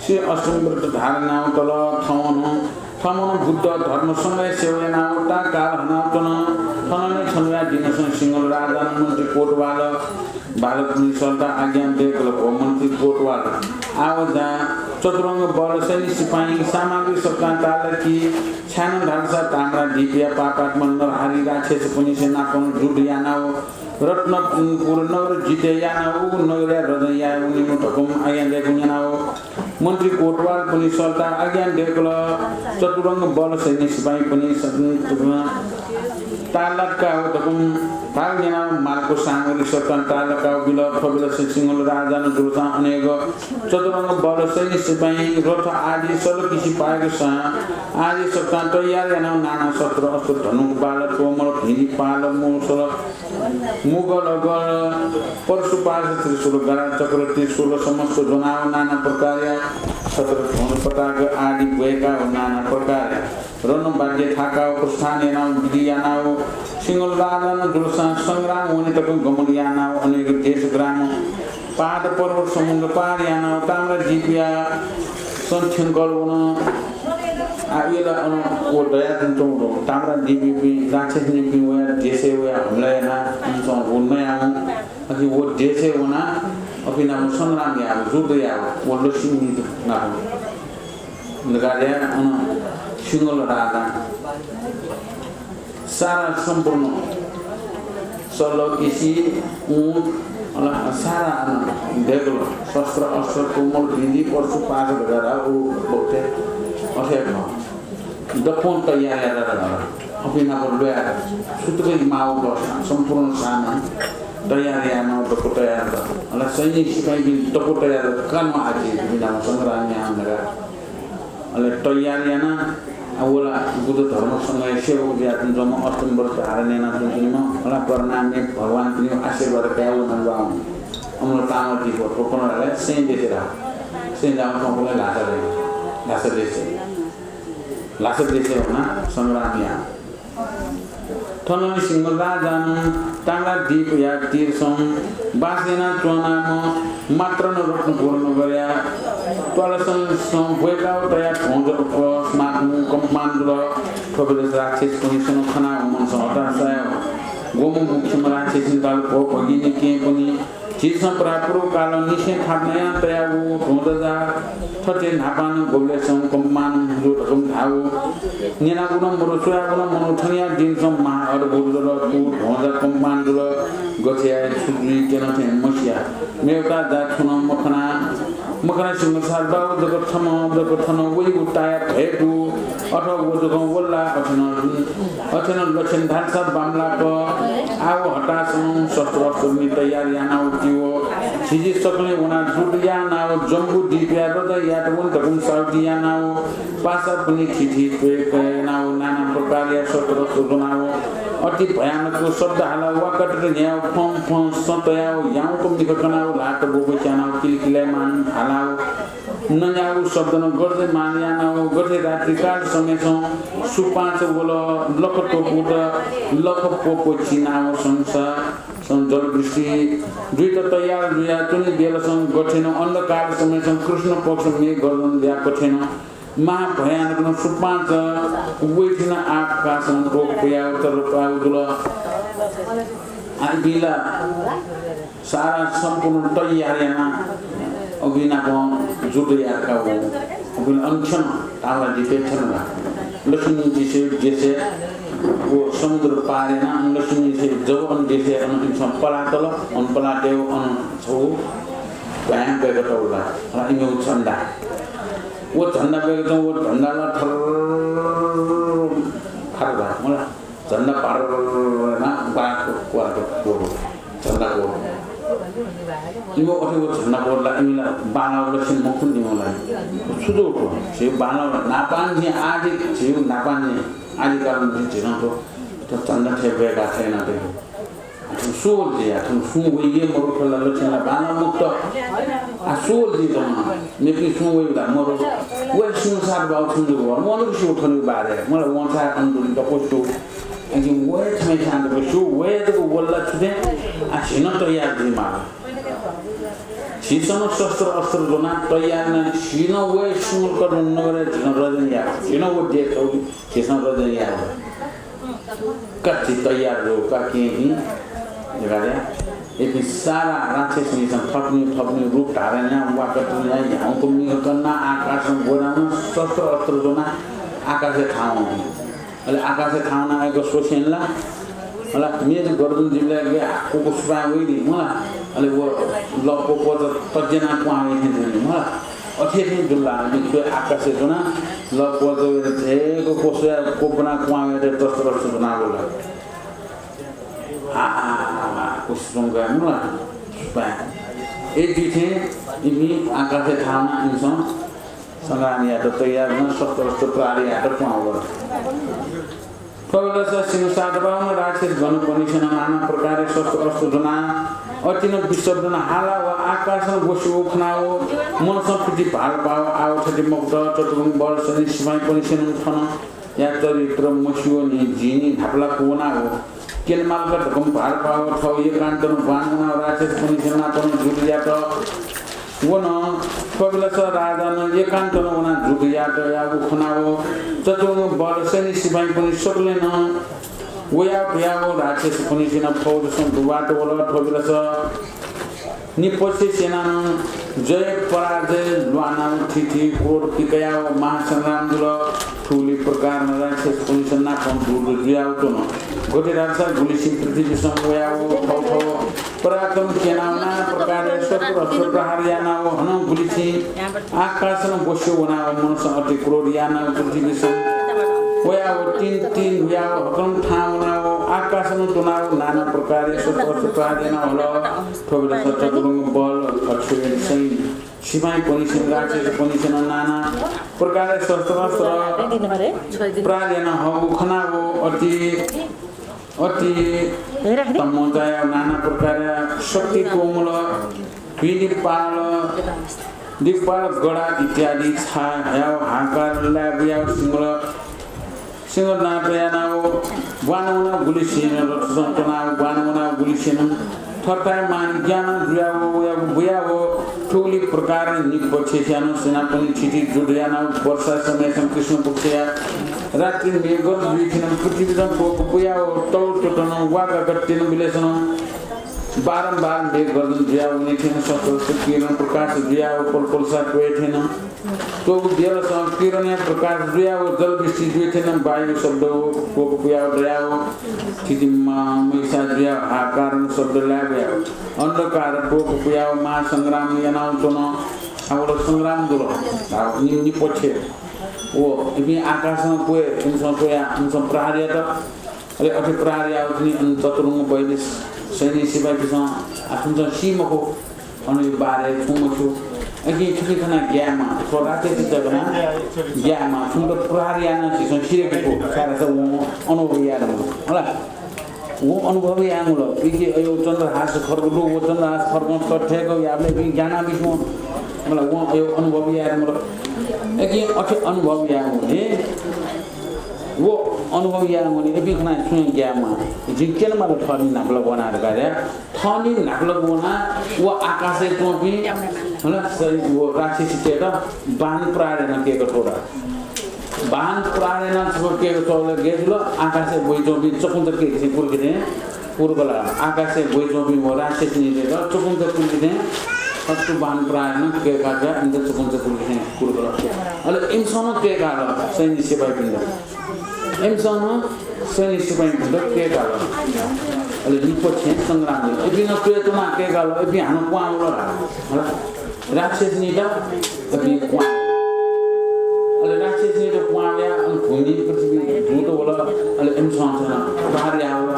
श्री अष्टमी व्रत धारण यानाव तल। थमनं, थमनं बुद्ध धर्म संघया सेवा यानाव ता काल हनाव च्वन। थनंलि छन्हुया दिनसं सिंहल राजानं मन्त्री कोटवाल बालकपिनि सल्ता आज्ञा दय्‌कल, भो मन्त्री कोटवाल, आव जा, चतुरंग बल, सैन्य सिपाइँ, सामग्री सकतां ताल कि, छाय्‌नं धालसा ताम्राद्वीपया पापात्मा नरहारी राक्षसपिनिसें नापं जुद्ध यानाव रत्नपुर नगर जिते यानाव उ नगरया रजं याये वनेनु धकं आज्ञा दय्‌कूगु न्यनाव मन्त्री कोटवालपिनि सल्ता आज्ञा दय्‌कल। चतुरंग बल सैन्य सिपाइँपिनि स-, तालाकाव धकं धाल न्यनाव मालको सामग्री सकतां तालाकाव बिल। थ्व बेलस सिंहल राजानं जुलसां अनेक चतुरंग बल सैन्य सिपाइँ रथ आदि सल किसि पाय्‌कसां आदि सकतां तयार यानाव नाना शस्त्र अस्त्र धनुक बाल तोमर भिंदि पाल मुसल मुगल गल परशुपाश त्रिशूल गदा चक्र त्रिशूल समस्त ज्वनाव नाना प्रकारया छत्र ध्वज पताक आदि ब्वय्‌काव नाना प्रकारया रणवाद्य थाकाव प्रस्थान यानाव विधि यानाव सिंहल राजानं जुलसां संग्राम वने तकं गमन यानाव अनेक देश ग्राम पहाड पर्वत समुद्र पार यानाव ताम्राद्वीपया सं थ्यंकल वन। आ, अले अन व दयाच्वंगु ताम्राद्वीपीपिं राक्षसनीपिं वयाः देशय् वयाः हमला यानाः इमिसं व नयाव अकिं व देशय् वनाः अपिं नाप संग्राम याव, जुद्ध याव, व लक्ष्मी नाप। धकाः अन सिंहल राजा सारा सम्पूर्ण सल किसि ऊँट, अला, सारा अन दय्‌कल, शस्त्र अस्त्र तोमर भिंदि परशुपाश धकाः उ बखतय् अथे खः। दक्वं तयार यात धकाः अपिं नाप ल्वयाः सुतुक इमाव दःसां सम्पूर्ण सामान तयार यानाव दक्व तयार दत। अला, सैनिक सिपाइँपिं दक्व तयार दत, का नं आः झी इपिं नाप संग्राम यायेमाः धकाः अले तयार यानाः, आ, व ला बुद्ध धर्म संघया सेवक जुयाच्वंम्ह, अष्टमी व्रत धारण यानाच्वंम्ह, अला, करुणामय भगवानपिनिगु आशीर्वाद काये वनागु आः। अमर ताम्राद्वीप थ्व कन धाःसा सैं देशय् धाः। सैं धाःम्ह थौंकन्हय् ल्हासा देशय्, ल्हासा देशय्, ल्हासा देशय् वनाः संग्राम याः। थनंलि सिंहल राजानं ताम्राद्वीपया तीरसं बास यानाच्वनाम्ह मात्रनं रत्नपुर नगरया त्वालसं सं ब्वय्‌काव तया ध्वज अकस्मात् कंपमान जुल। थ्व बेलस राक्षसपिनिसं खनाव मनसं हताश याव ग्वम्ह मुख्यम्ह राक्षसीं धाल, भो भगिनी केहेँपिनि, झीसं प्रायः पूर्वकालं निसें थापना याना तयागु ध्वज जा थथे न्हापां नं गुबलेसं कंपमान जू धकं धाःगु न्यनागु नं मदु, स्वयागु नं मदु। थनिया दिनसं महा अद्भुत जुल, थ्व ध्वजा कंपमान जुल। गथे याये छु जुइ क्यन थें मसिया। मेवता जा छुं नं मखना। मखना सिंह सार बाहु जक थन, जक थन वइगु ताया भयकु, अथवा व जक वल्ला अथेन, अथेन लक्षण धालसा बामलाक, आव हतासं शस्त्र अस्त्र नि तयार यानाव तिव, झिझी सकलें वना जुट यानाव जम्बु दीपया रजा यात वन धकुम साउदी यानाव, पासा पुनि थिथि त्वय् कयनाव नाना प्रकारया शस्त्र अस्त्र ज्वनाव, अति भयानक शब्द हालाव वाकट न्ह्याव फं फं सं तयाव याउँक मिख कनाव ल्हात बोबो स्यानाव किलकिलायमान हालाव नयाव शब्दन गर्जमान यानाव गथे रात्रिकाल समयसं सुपाँच वल लख तोपुत लख पोपो चिनाव संसा सं जलवृष्टि जुइत तयार जुया तुनि बेलसं गथेन अन्धकार समयसं कृष्ण पक्ष मे गर्जन ल्या कथेन महाभयानकन सुपाँच वैथिन आकाशं तोक पुयाव तर पाव दुल। आइबिला सारा सम्पूर्ण तयार याना अभिनाप जुट याका वो। अभिन अंक्षण ताला दिपेक्षण ला। लक्ष्मी जिसे, जिसे वो समुद्र पार याना, लक्ष्मी जिसे जब अन देशे अन इंसान पलातल, अन पलाते अन छौ भयान बेगत उला। अला इमे झंडा। वो झंडा बेगत वो झंडा ला थर थर ला। मला झंडा पार ना बात को को को झंडा को। इमो अथे वो झंडा को ला इमिला बाला लक्ष्मी मखुन निमो ला। सुदो को। जे बाला नापान जे आदि जे नापान जे आदि कारण जे जिना तो। तो झंडा थे बेगा थे ना ते। अथवा सोल जे, अथवा सुं वइगे मरु फला लक्षण ला बाला मुक्त। आ सोल जे जमा, मेपि सुं वइ ला मरु। वइ सुं सात बाउ सुं जो वर, मनुष्य उठन बारे, मला वंसा अन्तुली दको सु। अझ वइ छमे शान्त को सु, वइ दको वल्ला छुते, आ झिन तयार जुइ माल। झिसन शस्त्र अस्त्र जना तयार न, झिन वइ सुं कर नगरे, झिन रजन या, झिन वो दे छौ, झिसन रजन या। कच्ची तयार जो का के ही जगाया। एपि सारा राक्षस निसन थपनी थपनी रूप धारण या वाकत या याउँको मिह कन्ना आकाश गोरामा शस्त्र अस्त्र जोना आकाशे थाउँ। अले आकाशे थाउँ ना एक सोसेन ला। अला मेज गर्दन जिबले गे कोको सुपाय वइली मला। अले वो लपो को तज्जना क्वावे थे जनी मला। अथे थे जुल्ला, मिक्वे आकाशे जुना, लक्व जवे जेको कोसया कोपना क्वावे रे तस्तर सुना बोला। आ, आ, आ, आ, कुसुम गया मुला। ए जिथे इमि आकाशे थाना इंसन संग्राम यात तयार न शस्त्र अस्त्र प्राणी यात क्वावे। थ्वबेलस सिंह सात बाहुन राक्षस गणपनिसन नाना प्रकारया शस्त्र अस्त्र ज्वना, अतिन विशब्दन हाला व आकाशन वसु खनाव मनसं पिति भाल पाव आव थति मगत चतुरंग बल सनि सिपाहीपनिसन थन या चरित्र मसिवनि जिनि धापला कुवनाव केनमालका धकम भाल पाव थव एकान्तन बाण वनाव राक्षसपनिसन नापन जुट यात। वन। थ्वबेलस राजानं एकान्तन वना जुट यात यागु खनाव चतुरंग बल सैनिक सिपाहीपनि सकलेनं वया वयाव राक्षसपनिसन फौजसं दुवात वल। थ्वबेलस निपक्ष सेनानं जय पराजय ल्वानाव थिथि क्रोध पिकयाव महासंग्राम जुल। थुलि प्रकारनं राक्षसपनिसन नापं जुट जुयाव च्वन। गथे धालसा गुलिसिं पृथ्वीसं वयाव थौथौ पराक्रम क्यनाव नाना प्रकारया शस्त्र अस्त्र प्रहार यानाव हनं गुलिसिं आकाशन वस्यु वनाव मनसं अति क्रोध यानाव पृथ्वीसं वयाव तीन तीन हुयाव हकनं थाहां वनाव आकाशन तुनाव नाना प्रकारया शस्त्र अस्त्र प्रहार यानाव हल। थ्वबेलस चतुरंग बल अक्षय सैन्य सिपाहीपनिसन राक्षसपनिसन नाना प्रकारया शस्त्र अस्त्र प्रहार याना हगु खनाव अति अति तमोजाया नाना प्रकारया शक्ति कोमल, दिक्पाल, दिक्पाल गडा इत्यादि छायाव हाकार लाय्‌बुयाव सिंहल, सिंहल नाप यानाव ग्वान वनाव गुलिसिन रथसं च्वनाव ग्वान वनाव गुलिसिन थरथाय् मान ज्ञान जुयाव वयाव बुयाव थुगुलि प्रकार निपक्ष स्यान सेनापनि थिथि जुट यानाव वर्षा समयसं कृष्ण पक्षया रात्रि मेघ जुइथिन पृथ्वीसं कोप बुयाव तौ चोटन वागा गत्तिन बिलेसन बारम्बार मेघ गर्जन जुयाव वनेथिन शस्त्र किरण प्रकाश जुयाव पलपलसा त्वयेथिन। तो बेलसं किरणया प्रकाश जुयाव जलवृष्टि जुइथिन वायु शब्द कोप पुयाव दयाव थिति मा-, मैसा जुयाव हाहाकारन शब्द लाय्‌बुयाव अन्धकार कोप पुयाव महासंग्राम यानाव च्वन। वल संग्राम जुल। नि-, निपक्ष। व इपिं आकाशं क्वय्, इमिसं क्वयाः, इमिसं प्रहार यात। अले अथे प्रहार याःगुलिं अन चतुरंग बहिनी सैन्य सिपाइँपिन्सं आः थुमिसं सी मखु, अन यो बारे छुं मस्यू। अकिं थुपिं खनाः ग्यायेमाः, थ्व राक्षसी जक खनाः ग्यायेमाः, थुमित प्रहार यानाः झीसं सी दय्‌केगु खः, छाय्‌धाःसा वं अनुभव याये धुंकल। होला, वं अनुभव याये धुंकल। इके अयो चन्द्रहास खड्ग दु, व चन्द्रहास खड्गं थें थें याःबलय् इपिं ग्यानाः बिस्युं। मला, वं अयो अनुभव याये धुंकल। अकिं अथे अनुभव याये धुंकल। व अनुभव याये धुंकल, इपिं खनाः छुं ग्यायेमाः। जिं क्यनेमाल थःपिं न्हापालाक वनाः धकाः धया। थःपिं न्हापालाक वनाः व आकाशय् च्वंपिं, हला, सै-, व राक्षसीतय्‌त बाण प्रहार यानाः कय्‌का छ्वल। बाण प्रहार यानाः छ्व-, कय्‌का छ्वल, गय् जुल, आकाशय् ब्वइच्वंपिं चकुन्चा कय्‌कथें कुर्कल। कुर्कल। आकाशय् ब्वइच्वंपिं व राक्षसीतय्‌त चकुन्चा कय्‌कथें सत्तु बाण प्रहार यानाः कय्‌का छ्वयाः इमित चकुन्चा कय्‌कथें कुर्कल। अले इमिसं नं कय्‌काल सैन्य सिपाइँपिन्त। इमिसं नं सैन्य सिपाइँपिन्त कय्‌काल। अले निपक्षय् संग्राम जुल। इपिं नं त्वय् च्वनाः कय्‌काल, इपिं हानं क्वहां वल ला। हला। राक्षसीत इपिं क्वहां। अले राक्षसीत क्वहां वयाः अन भूमि पृथ्वी धूत वल। अले इमिसं नं प्रहार याः वल।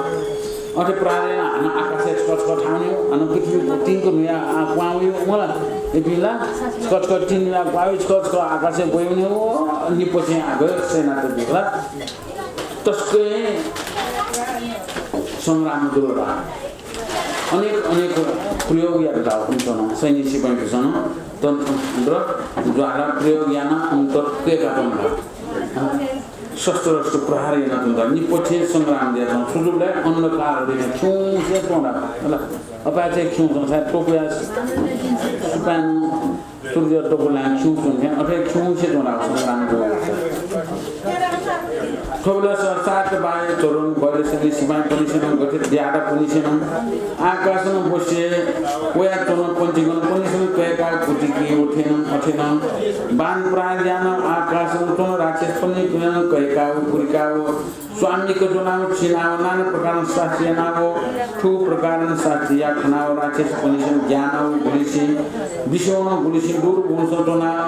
अथे प्रहार यानाः हानं आकाशय् छकः छकः थाहां वनेगु, हानं पृथ्वी तिंक न्हुयाः आः क्वहां वइगु, मला। इपिं ला छकः छकः तिंक न्हुयाः क्वहां वइ, छकः छकः आकाशय् ब्वइ वनेगु, निपक्षय् आः गय् सेना तयाः ला। तसकं संग्राम जुल ला। अनेक अनेक प्रयोग यात ला उमिसं नं, सैन्य सिपाइँपिन्सं नं तन्त्र ज्वाला प्रयोग यानाः उमित कय्‌कातन ला। शस्त्र अस्त्र प्रहार यानातन ला। निपक्षय् संग्राम जुयाच्वन। छु जुल धाःसा अन्धकार हृदयं खिउँसे च्वं ला। हला। अपाय्‌चाय् खिउँसे च्वं, सायद टोकुया सुपाँय् नं सूर्य टोकुलां खिउँसे च्वंथें अथे खिउँसे च्वं ला संग्राम जुल। थुबलय् सात बाह्य चतुरंग बहिनी सैन्य सिपाइँपनिसेनं गथे द्याःदापनिसेनं आकाशं ब्वसे वयाच्वन। पञ्चगणपनिसेनं कय्‌काः कुतिकी उथेनं अथेनं बाण प्रहार यानाः आकाशं च्वन राक्षसपनिसेनं कय्‌काः कुतिकाः स्वामीक ज्वनाः चिनाः नाना प्रकारं शास्ति यानाः थुगु प्रकारं शास्ति याः खनाः राक्षसपनिसेनं ग्यानाः गुलिसिं बिस्युं गुलिसिं दुर गुंसं च्वनाः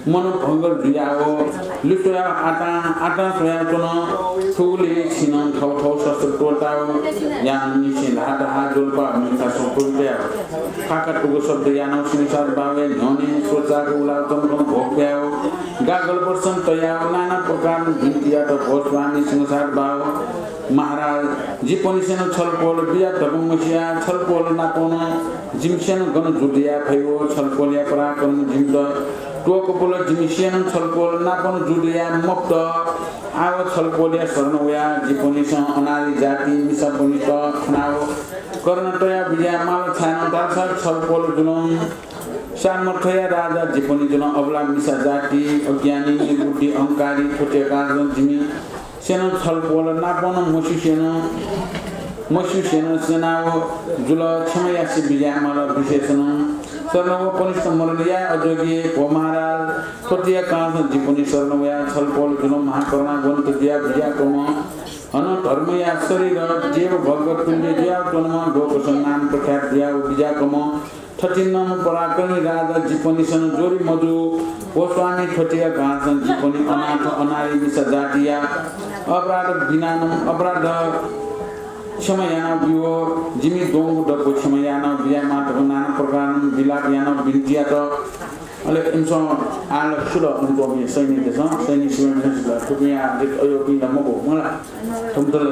मनभंग जुयाः लिस्वयाः आतां आतां स्वयाच्वन। थुगुलिं छिनं थव थव शस्त्र त्वःताः यानाः निसें धाः धाः ज्वलपा मिखा संकुल तयाः खाका तुगु शब्द यानाः सिंहसार बावय् न्ह्यःने स्वचाक उलाः चमकं भोग कयाः गागल वर्षं तयाः नाना प्रकारं बिन्ति यात। भो स्वामी सिंहसार बाव महाराज, जिपनिसेनं छलपोल बिया धकं मसिया, छलपोल नापं जिमिसेनं गन जुद्ध याये फइ व छलपोलया पराक्रम जिमित त्वःकपुल। जिमिसेनं छलपोल नापं जुद्ध याये मफुत। आव छलपोलया शरण वयाः जिपनिसेनं अनारी जाति मिसापनित खनाव करुणा तयाः बिज्याये माल। छाय्‌नं धाःसा छलपोल जुलं सामर्थ्यया राजा जिपनि जुलं अबला मिसा जाति, अज्ञानी, निर्बुद्धि, अहंकारी, थ्वतिया कारणं जिमि सेनं छलपोल नापं मस्युसेनं, मस्युसेनं सेनाव जुल। क्षमा यासे बिज्याये माल। विशेषनं शरण व पनिसेनं मरण याये अजोग्य। भो महाराज, थ्वतिया कारणं जिपनि शरण वयाः छलपोल जुलं महाकरुणावन्त जुयाः बिज्याकम्ह हनं धर्मया शरीर देव भगवत तुल्य जुयाच्वंम्ह लोकसं नाम प्रख्यात जुयाः बिज्याकम्ह थथिंम्ह पराक्रमी राजा जिपनिसेनं ज्वरे मजू। भो स्वामी, थ्वतिया कारणं जिपनि अनाथ अनारी मिसा जातिया अपराध बिनानं अपराध क्षमा यानाः बियो। जिमि द्वंगु दक्व क्षमा यानाः बिज्याये माल धकं नाना प्रकारं विलाप यानाः बिन्ति यात। अले इमिसं आः ला सुल, उमिपिं सैनिकतय्‌सं, सैनिक सिपाइँपिन्सं सुल। थुपिं आः अयोपिं ला मखु, मला। थुमित ला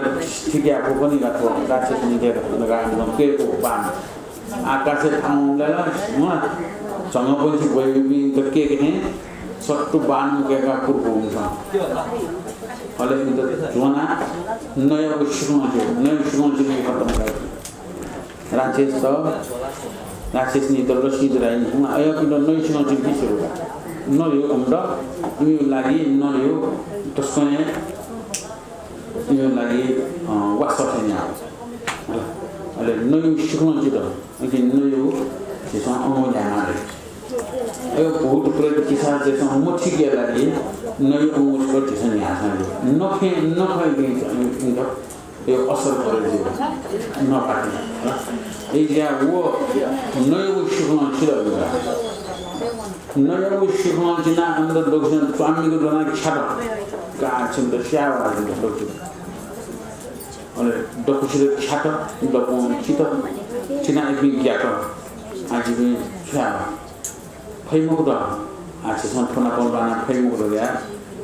ठीक याये फु खनी का थ्व राक्षसनीतय्‌त धकाः इमिसं कय्‌कू बाण। आकाशय् थाहां वंबलय् ला, मला, झंगःपंछि ब्वइपिन्त कय्‌कथें सत्तु बाणं कय्‌काः कुर्कू इमिसं। अले इमित ज्वनाः नयागु सिखलं च्वं, नयागु सिखलं च्वं खतम यात। राक्षसत, राक्षसनीत लसित राइन हुँ, अय्‌पिन्त नयागु सिखलं च्वं कि सुरु का। नयागु अम्द, इमिगु लागि नयागु तसकं हे इमिगु लागि, अ, वासः थें याः। अले नयागु सिखलं च्वं, अकिं नयागु झीसं अङ्गु न्ह्याना दे। अय् भूत प्रेत पिशाचतय्‌सं मथिकेया लागि नयागु अङ्गु छकः झीसं न्ह्याःसां दे। नखं, नखं इमित यो असर परे जुइ, नफाके। अय्‌जुयाः व नयागु सिखलं च्वं। नयागु सिखं चिना अन्त दक्वसिनं च्वामिगु ज्वनाः ख्यात। का छिमित स्याः वा जिमित दक्वसित। अले दक्वसित ख्यात, दक्वं चित, चिना इपिं ग्यात। आ जिपिं छु याये फइ मखुत। आ छिसं थ्व नाप बाना फइ मखुत या।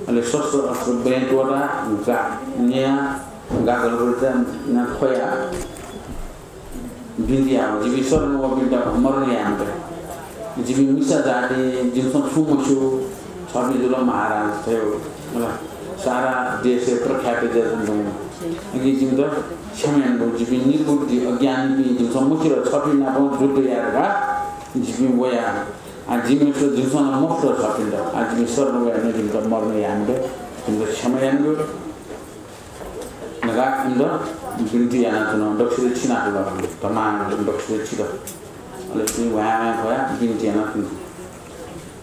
अले शस्त्र अस्त्र बँय् त्वःता, गा न्या, गागल गुलता ना ख्वया। बिन्ति याः, जिपिं शरण वःपिन्त मरण याये मते। जिपिं मिसा जाति, जिमिसं छुं मस्यू, छपिं जुल महाराज थें, मला, सारा देशय् प्रख्यात जुयाच्वंगु। अकिं जिमित क्षमा यानाब्यु, जिपिं निर्बुद्धि अज्ञानीपिं, जिमिसं मस्यू, छपिं नाप जुद्ध याये धकाः जिपिं वया। आ जिमिसं, जिमिसं नं मफुत छपिन्त। आ जिपिं शरण वया नं जिमित मरण याये मते, जिमित क्षमा यानाब्यु। धकाः इमित बिन्ति यानाच्वन। दक्वसित चिनातल, धमाधम दक्वसित चित। अले इपिं ह्वाँय् ह्वाँय् ख्वया बिन्ति यानाच्वन।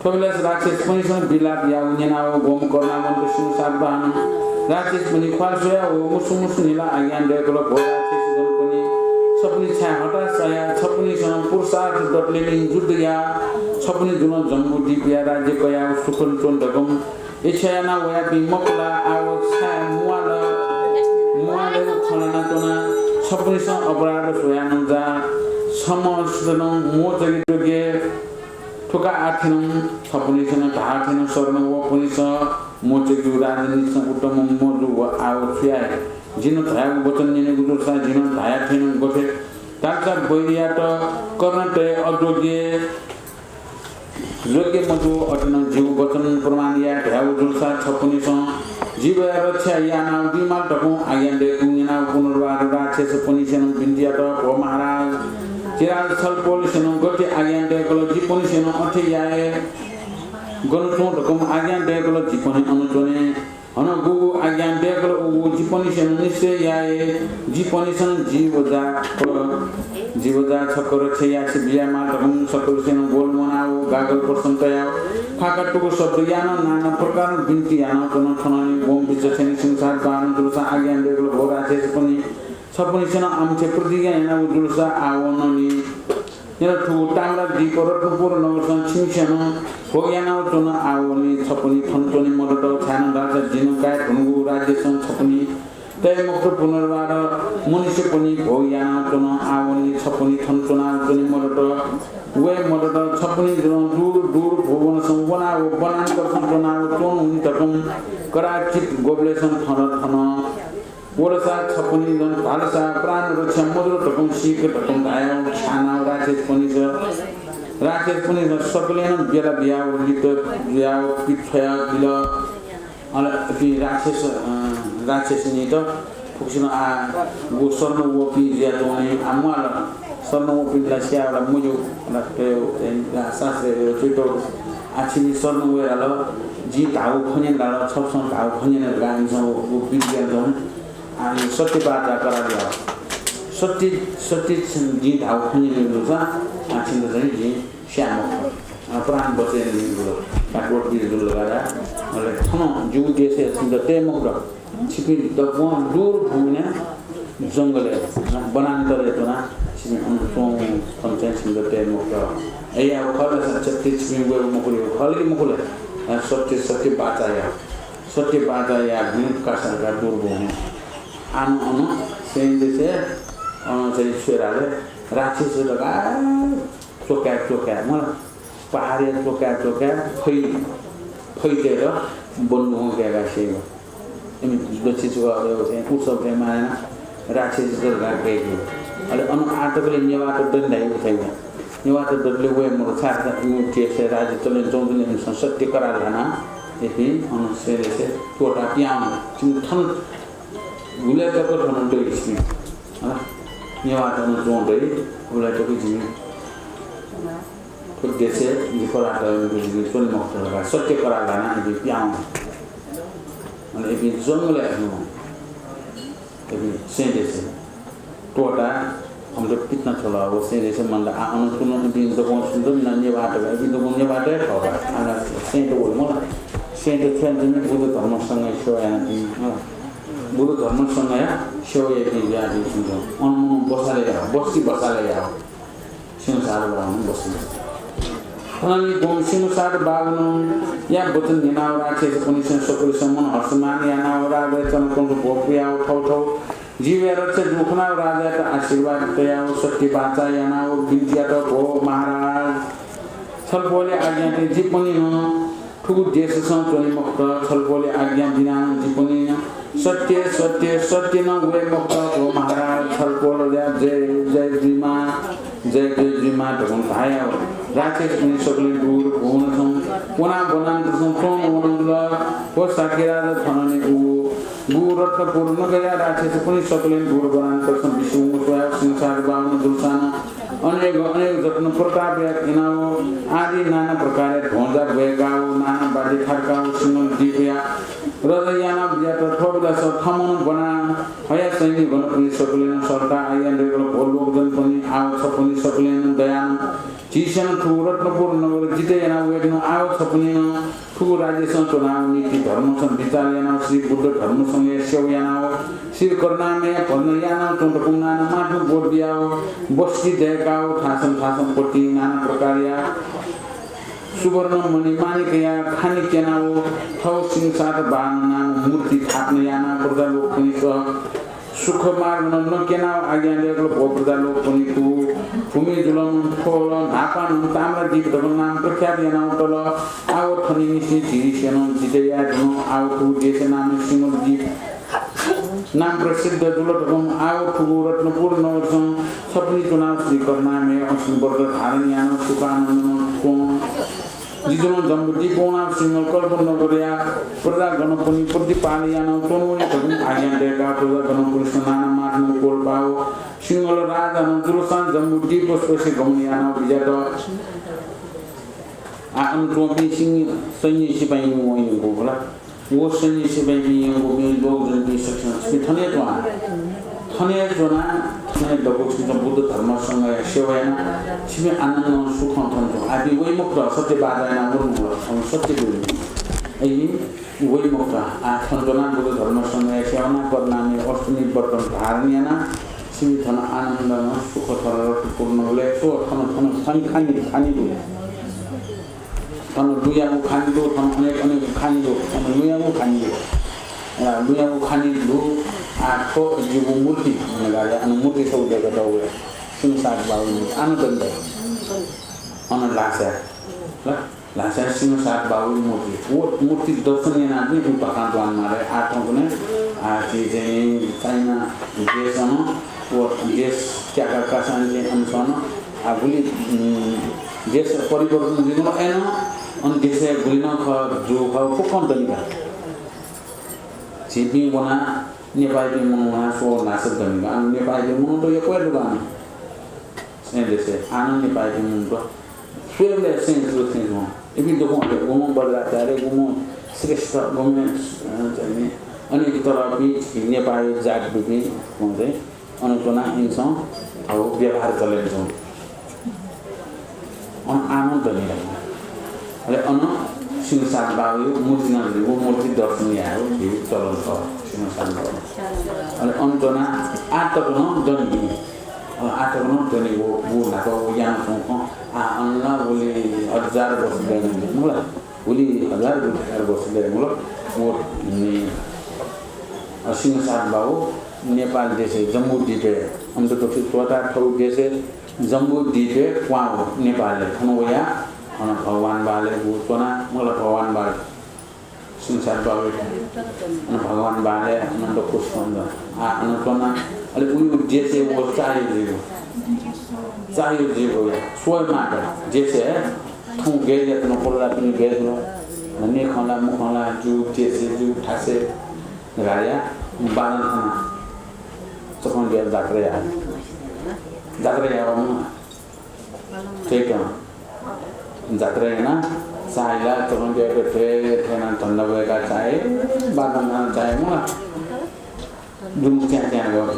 थ्व बेलय् राक्षसपनिसेनं विलाप याःगु न्यनाव गोमकर्णा वंक सिंहसारवाहनं राक्षसपनि ख्वाल स्वयाव मुसु मुसु न्हिला आज्ञा दय्कल, भो राक्षसगणपनि, छपनि छाय् हताश चाया? छपनिसेनं पुरुषार्थ दतले निं जुद्ध या। छपनि जुनं जम्बुद्वीपया राज्य कयाव सुखं च्वन धकं इच्छा यानाव वयापिं मखु ला? आव छाय् म्वाल, म्वालेगु खँ ल्हानाच्वना? छपनिसं अपराध स्वयानं जा। छम्हसित नं मोचके योग्य थुका आथेनं छपनिसं धाःथेनं शरण वःपनिसं मोचकेगु राजनीतिसं उत्तम मजू व आव छु याये? जिं धयागु वचन न्यनेगु जूसा जिं धया थेनं गथे धालसा वैरीयात कर्ण तये अयोग्य योग्य मजू, अथे नं जिगु वचन प्रमाण याये धयागु जूसा छपनिसं जिगु रक्षा यानाव जुइमाल धकं आज्ञा दय्कूगु न्यनाव पुनर्वार राक्षसपनिसेनं बिन्ति यात, भो महाराज, चिराज छलपोलसेनं गथे आज्ञा दय्कल जिपनिसेनं अथे याये। गन च्वँ धकं आज्ञा दय्कल जिपनि अन च्वने। हनं गुगु आज्ञा दय्कल उगु जिपनिसेनं निश्चय याये। जिपनिसेनं जीव जा, जीव जा छक्क रक्षा यासे बियामाल धकं सकलसेनं गोल वनाव गागल प्रसंग तयाव फाका टुक शब्द यानं नाना प्रकारं बिन्ति यानाव च्वन। थनंलि वं विचक्षण सिंहसारवाहनं जुलसा आज्ञा दय्कल, भो राक्षसपनि, छपनिसेनं आमथे प्रतिज्ञा यानाव जुलसा आवननि यल थुगु ताम्रद्वीप रत्नपुर नगरसं छिमिसेनं भोग यानाव च्वन। आवननि छपनि थन च्वने मदत, छाय्नं धालसा जिं काये धुनुगु राज्यसं छपनि तये मखुत। पुनर्वार मनुष्यपनि भोग यानाव च्वन। आवननि छपनि थन च्वनाव च्वने मदत, वये मदत। छपनि जुनं दूर दूर भुवनसं वनाव वनान्तरसं च्वनाव च्वंगुलिं धकं कदाचित गोबलय्सं थन थन वलसा छपनिं नं धालसा प्राण रक्षा मजुल धकं सीक धकं धायाव ख्यानाव राक्षसपनिस, राक्षसपनिस सकलेनं बेला बियाव लित जुयाव पिछ्वया बिल। अले इपिं राक्षस, अ, राक्षसनीत फुक्कसिनं आ गु शरण वःपिं जुयाच्वंगुलिं आ म्वाल। शरण वःपिन्त ला स्यायेगु ला मज्यू, ला तयेगु, ए, शास्त्रय् च्वयातःगु दु। आ छिमि शरण वये धाल, जिं धाःगु खँ न्यने धाल, छपसं धाःगु खँ न्यने धकाः इमिसं व, व बिज्ञान दन। आ, सत्य बाचा करार याव। सत्य, सत्य जिं धाःगु खँ न्यने जूसा, आ, छिमित चाहिँ जिं स्याये मखु। आ, प्राण बचय् यानादीगु जुल। आ, कोट बिल जुल धकाः ला। अले थन जिगु देशय् छिमित तये मखुत। छिपिं दक्वं दूर भूमिया जंगलय्, वनान्तरय् च्वनाः छिपिं अन च्वंगु खँ चाहिँ छिमित तये मखुत। अय् याःगु खः ला, सत्य छिपिं वयेगु मखु रे, खः ला कि मखु ला? अ, सत्य, सत्य बाचा याः। सत्य बाचा याःगुलिं कासा धकाः दूर भूमिया। आः अन सैन्य देशय्, अन चाहिँ छ्वये धाःसा राक्षस धकाः च्वकाये च्वकाये, मला, पहाडय् च्वकाये च्वकाये फै, फैतय्त बन्दुकं कय्काः स्यइगु। इमि दच्छि छु, अ, उत्सव थें मानय् यानाः राक्षसीत धकाः कय्कीगु। अले अन आःतकले नेवाःत दनि धाइगु थें नेवाःत दतले वये मरु, छाय्धाःसा इमिगु देशय् राज्य चले च्वंगुलिं इमिसं सत्य करार ल्हानाः इपिं अन सैन्य देशय् त्वःताः पिहां वने। छिमि थन हुलय् तक थन दइ छिमि। हला? नेवाःत नं च्वं दइ, हुलय् तक जिमि थ्व देशय् जि परात यानागु जिं च्वने मखुत धकाः सत्य करार ल्हानाः इपिं पिहां वने। अले इपिं जंगलय् अथे वन। इपिं सैन्य देशय् त्वःताः अन पितिना छ्वल। व सैन्य देशय् मन्त आः अन च्वंपिं दक्वं सुन्त न नेवाःत, इपिं दक्वं नेवाःत हे खः का। आः सैन्यत वल मला। सैन्यत छु यानाच्वनी, बुद्ध धर्म संघया सेवा यानाच्वनी। बुद्ध धर्म संघया सेवा याइपिं जुयाच्वनी। अन मनू बसाले याः, बस्ती बसाले याः। सिंहसारवाहनं बस्ती। थनंनिगुं सिंहसार बाहुनं या वचन न्यनाव राक्षसपनिसं सकलेसं मन हर्षमान यानाव राजाया चरणकमलय् भ्वपुयाव थौथौ जीवया रक्षा जूगु खनाव राजायात आशीर्वाद तयाव सत्य बाचा यानाव बिन्ति यात, भो महाराज, छलपोलया आज्ञां थें जिपनि नं थुगु देशसं च्वने मखुत। छलपोलया आज्ञा बिना नं जिपनि नं सत्य, सत्य, सत्य नं वये मखुत, भो महाराज। छलपोलया जय, जय जुइमा, जय, जय जुइमा धकं धायाव राक्षसपनि सकलें दूर भुवनसं वनाव वनान्तरसं च्वं वनंजुल। भो शाक्यराज, थनंनिगु रत्नपुर नगरया राक्षसपनि सकलें दूर वनान्तरसं बिस्युं स्वयाव सिंहसार बाहुन जुलसां नं अनेक अनेक जत्न प्रतापया यानाव आदि नाना प्रकारया ध्वजा ब्वय्काव नाना वाद्य थाकाव सिंहल द्वीपया रजा यानाव बिज्यात। थ्व बेलास थमं ब्वना हया सैन्यगणपनि सकलें नं सल्ता आज्ञा दय्कल, भो लोकजनपनि आव छपनि सकलें नं दयाव झीसं नं थुगु रत्नपुर नगर जित यानाव वय्कलं आव छपनि नं थुगु राज्यसं च्वनाव नीति धर्मसं बिचाः यानाव श्री बुद्ध धर्मसंघया सेवा यानाव श्री करुणामयया भजन यानाव च्वंतकं नाना माथुं बोध बियाव बस्ती दय्काव थासं थासं पति नाना प्रकारया सुवर्ण मणि माणिकया खानि क्यनाव थव सिंहसार बाहुन नाम मूर्ति थापना यानाव प्रजालोकपनि सह सुख मार्गनं नक्यनाव आज्ञा दय्कल, भो प्रजालोकपनिगु भूमि जुलं थ्व न्हापां नं ताम्रदीप धकं नाम प्रख्यात यानाव तल। आव थनिंनिसें झीसं नं जित याये धुन। आव थुगु देशया नाम सिंहलदीप नाम प्रसिद्ध जुल धकं आव थुगु रत्नपुर नगरसं छपनि च्वनाव श्री करुणामय अश्विनी व्रत धारण यानाव सुख आनन्दनं च्वं। जितः नं जम्बुद्वीप वनाव सिंहल कल्प नगरया प्रजागणपनि प्रतिपाल यानाव च्वने धकं आज्ञा दय्काव प्रजागणपनिसं नाना माथुं कोल्पाव सिंहल राजानं जुलसां जम्बुद्वीप स्वसे गमन यानाव बिज्यात। आ, अन च्वंपिं सिंह सैन्य सिपाइँ वं यंकूगु खला। व सैन्य सिपाइँपिं यंकूपिं लोकजनपिं सकसिनं छिपिं थन हे च्वना। थन हे च्वना, थन हे दक्व छिमिसं बुद्ध धर्म संघया सेवा याना, छिपिं आनन्दं सुखं थन च्वँ। आ, जिं वइ मखुत, सत्य बाचा याना वनागु खः, थन सत्य दु। अय्, वइ मखुत, आ, थन च्वना बुद्ध धर्म संघया सेवा याना, करुणामय अश्विनी व्रत धारण याना, छिमि थन आनन्दं सुख थर रत्नपुर नगरय् च्वँ। थन, थन, थन खानि, खानि दु। थन लुँयागु खानि दु, थन अनेक अनेक खानि दु, थन लुँयागु खानि दु। अ, लुँयागु खानि दु, आ, थ्व जिगु मूर्ति, अन गार्या, अन मूर्ति छगू दय्कातःगु हे। सिंहसार बाहुया मूर्ति, आनं दनि दइ। अन ल्हासय्, ल, ल्हासय् सिंहसार बाहुया मूर्ति। व मूर्ति दर्शन यानाः नि उ धकाः द्वान मारे, आ, थौंकन्हय्, आ, झी चाहिँ चाइना देशं, व देश त्याका कासां चाहिँ अन च्वन, आ, गुलि, उम्, देश परिवर्तन जुइगु अय्नं अन देशय् गुलि नं खः जूगु खः फुक्कं दनि का। झीपिं वनाः नेपाःयापिं मनू वनाः स्व ल्हासा दनि का। अन नेपाःयापिं मनूत यक्व हे दु का अन। स्वयं देशय् आनं नेपाःयापिं मनूत स्वयेबलय् स्वयं जु स्वयं जुं। इपिं दक्वं हे गुम्ह वज्राचार्य, गुम्ह श्रेष्ठ, गुम्ह, अ, चाहिँ नि अनेक तरहपिं नेपाःया जात दुपिं चाहिँ अन च्वनाः इमिसं थःगु व्यवहार चले याना च्वन। अन आनं दनि का। अले अन सिंहसार बाहुया मूर्ति नं दनि, व मूर्ति दर्शन यायेगु झीगु चलन खः, सिंहसार बाहु। अले अन च्वनाः आः तक नं दनि। अ, आः तक नं दनि व, व न्हापा व याना च्वंगु खँ, आ, अन ला गुलि हजार वर्ष दनि, मुला। गुलि हजार, गुलि हजार वर्ष दनि, मुला। व, नि, अ, सिंहसार बाहु नेपाल देशय् जम्बुद्वीपय्, अन दक्वसित त्वःताः थःगु देशय् जम्बुद्वीपय् क्वहां वल, नेपालय्। थन वयाः अन भगवान बालय् व च्वनाः, मुला, भगवान बाल सिंहसार बाहुया, अन भगवान बालय् अन दक्व स्वन्द। आ, अन च्वनाः, अले उगु देशय् व चाःहिउ जुइगु। चाःहिउ जुइगु या। स्वये माःगु देशय् थौं गय् यात नं कोल्लापिनि गय् जुल। न्यखं ला, मुखं ला, जु देशय्, जु थासय् धकाः या, बालं थन चकंद्यः जात्रा याः। जात्रा याः वं। चैतं जात्रा यानाः चाःहिला, चकंद्यःयात थ्वय् थ्वय् यानाः धन्दा ब्वय्काः चाःहि, बादं यानाः चाःहि मुला। दुनु च्यां च्यां गः।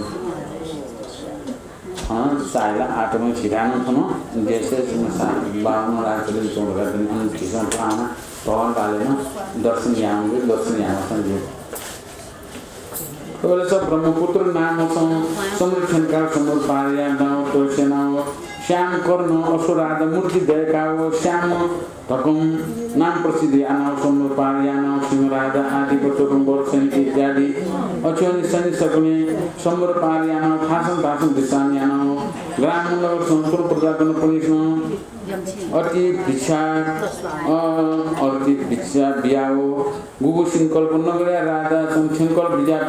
अँ, चाःहिला, आः तकं झीथाय् नं थन देशय् सिंहसार बाहुनं राज चले याना च्वं धकाः अन झीसं थ्व हानं भगवान बालय् नं दर्शन यानागु, दर्शन यानाः थन। अबलय् ब्रह्मपुत्र नामसं समुद्र थ्यंकाः समुद्र पार यानाः तोसेनाव श्याम कर्ण अश्वराजा मूर्ति दय्काव श्याम धकं नाम प्रसिद्ध यानाव सम्भ्रम पार यानाव सिंहराजा आदि प्रचोदन वर सैनिक इत्यादि अक्षोहिणी सैनिक सकलें सम्भ्रम पार यानाव थासं थासं विश्राम यानाव ग्राम नगर संकुल प्रजागणपनिसं अति भिक्षा, अ, अति भिक्षा बियाव गुगु सिंहकल्प नगरया राजासं थ्यंकल बिज्यात।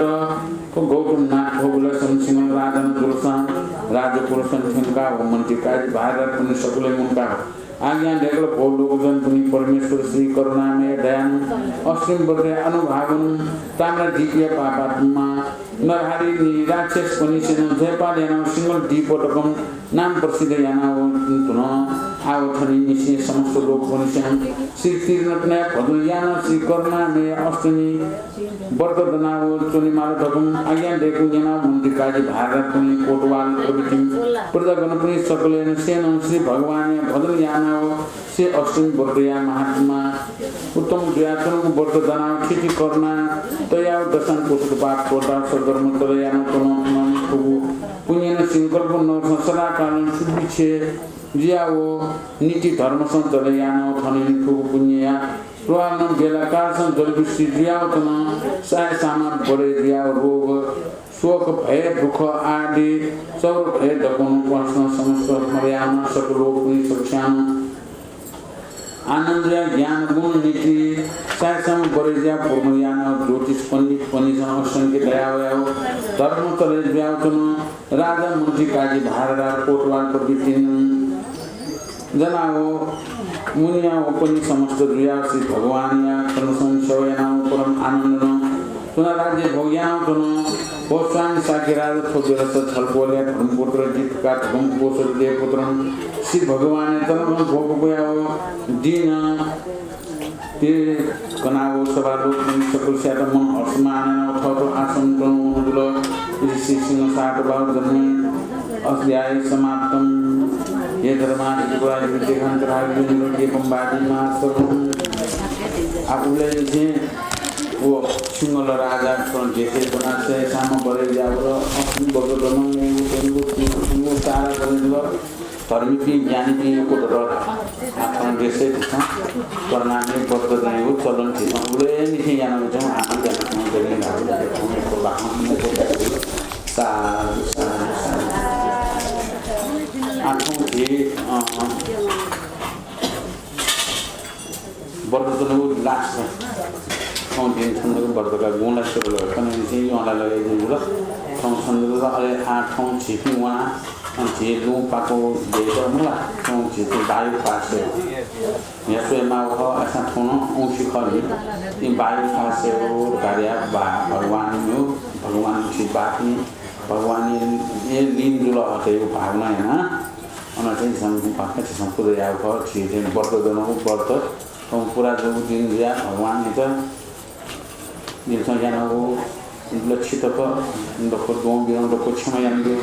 थ्व गौतम नाथ थ्वबलय् सिंह राजा नं जुलसां राजकुलसं थ्यंकाव मन्त्री काजी भारदारपनि सकलें मुंकाव आज्ञा दय्कल, भो लोकजनपनि परमेश्वर श्री करुणामय दयानं अष्टमी व्रतया अनुभावनं ताम्रद्वीपया पापात्मा नरहारिणी राक्षसपनिसेनं जयपाल यानाव सिंहल द्वीप तकं नाम प्रसिद्ध यानाव धुन। आव थनिंनिसें समस्त लोकपनिसेनं श्री तीर्थनाथया भजन यानाव श्री करुणामय अष्टमी व्रत दनाव च्वनेमाल धकं आज्ञा दय्कूगु न्यनाव मन्त्री काजी भारदारपनि कोतवाल प्रभृतिं प्रजागणपनि सकलें सेनं श्री भगवानया भजन यानाव श्री अष्टमी व्रतया महात्मा उत्तम जुयाच्वंगु व्रत दनाव थीथी करुणा तयाव दसां कुसुत पाप कोटा सद्धर्म चले यानाव च्वन। थुगु पुण्यनं सिंहकल्प नगरसं सदाकालं सुभिक्षे जुयाव नीति धर्मसं चले यानाव थनिं थुगु पुण्यया प्रभावनं बेला कालसं जलवृष्टि जुयाव च्वन। साय् सामा बरय् जुयाव रोग शोक भय दुःख आदि चौर भय दक्वं क्वंसं समस्त मर्यादनं सकल लोकपनि सकस्यां आनन्दया ज्ञान गुण नीति साय् सामा बरय् जुयाव पूर्ण यानाव ज्योतिष पण्डितपनिसं असंख्य दयावयाव धर्म चले जुयाव च्वन। राजा मन्त्री काजी भारदार कोतवाल प्रभृतिं जनाव मुनियावपनि समस्त जुयाव श्री भगवानया करुणासं सेवा यानाव परम आनन्दनं च्वनाव राज्य भोग यानाव च्वन। भो स्वामी शाक्य राजा, थ्व बेलस झलपोलया धर्मपुत्र दीपका धर्म कोशल देवपुत्रं श्री भगवानया चरणं भोग पुयाव दीन ते कनाव सभा लोकपनि सकलस्यात मन हर्षमान यानाव थःथः आश्रम च्वनाव वनाव जुल। इति श्री सिंह शातवाहन जन्म अध्याय समाप्तम्। हे धर्मादित्य पुरादित्य ग्रहण करा विजेन्द्र दीपं वादी मास्तरम्। आ उबलय् निसें व सिंहल राजा च्वन देशय् च्वनाः साय् सामा बरय् जुयाव अष्टमी व्रत दनाव मेगु तेंगु तेंगु तारा बने जुल। धर्मीपिं ज्ञानीपिं यक्व दत। आः थन देशय् झीसं करुणामय व्रत दयेगु चलन झीसं उबलय् निसें यानाच्वंगु आनन्द यानाच्वंगु दनि धाःगु दनि। साधु, साधु, साधु। आः थौं झी, अ, व्रत च्वनेगु last। थौं दिं छन्त व्रतका गुण ला स्यू ला, कन्हय् निसें यंलाः लगे जुल। थौं छन्त अले आः थौं झीपिं वनाः, अ, झी लुँ पाकु देय्‌त मला, थौं झीत बायु पासे। न्ह्यसः वयेमाःगु खः, अय्‌सां थौं नं औंसी खः नि। इ बायु पासे हो, कार्या बा-, भगवान हो, भगवान झी बापिं, भगवानय् लीन जुल धयागु भावना यानाः अन चाहिँ झीसं पाखें झीसं पुजा याःगु खः, झी चाहिँ व्रत दनागु व्रत थौं पुरा जूगु दिं जुयाः भगवानयात झीसं यानागु लछि तक दक्व द्वं बिलं दक्व क्षमा यानादियो।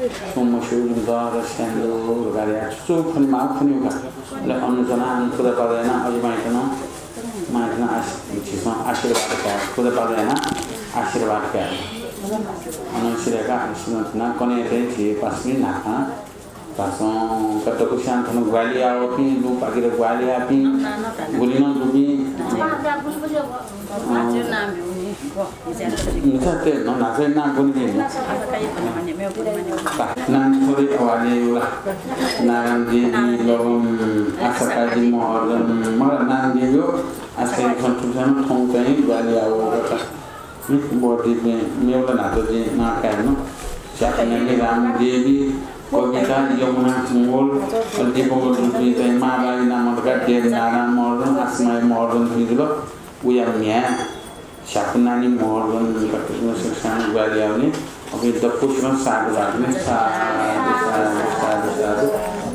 सुं मस्यू जिमित रक्षा यानादियो धकाः छु छु फनेमाःगु फनेगु का। अले अन च्वनाः अन पुजा पाजा यानाः अजि मांयात नं, मांयात नं आश-, झीसं आशीर्वाद काये, पुजा पाजा यानाः आशीर्वाद काये। अन सिधय्‌काः आशीर्वाद यानाः कन्हय्‌यात झी पासापिं न्हापां भासं का दक्वस्यां थन ग्वाहालि याःपिं, लुँ पाकेत ग्वाहालि याःपिं, गुलि नं दुपिं, अँ, मिथाते न नाचय् नां गुलि नि। नां थोरै अवाले युला। नारायण देवी, लवम, आशा काजी महर्जन, मला नाम देवी हो। आशा काजी महर्जन थौं चाहिँ ग्वाहालि याःगु का। हं, बर्दिपिं मेवला न्हाचः जिं नां काये नं। स्यापनानी राम देवी, कविता, यमुना, मंगल, अले दिवंगत दुपिं चाहिँ मांबाःया नाम धकाः देव नारायण महर्जन, आसमाया महर्जन थुइ जुल। उया म्ह्याय् स्यापनानी महर्जन धकाः सकस्यां ग्वाहालि याःबलय् अबलय् दक्वसिनं साधु धाःबलय् साधु, साधु, साधु, साधु।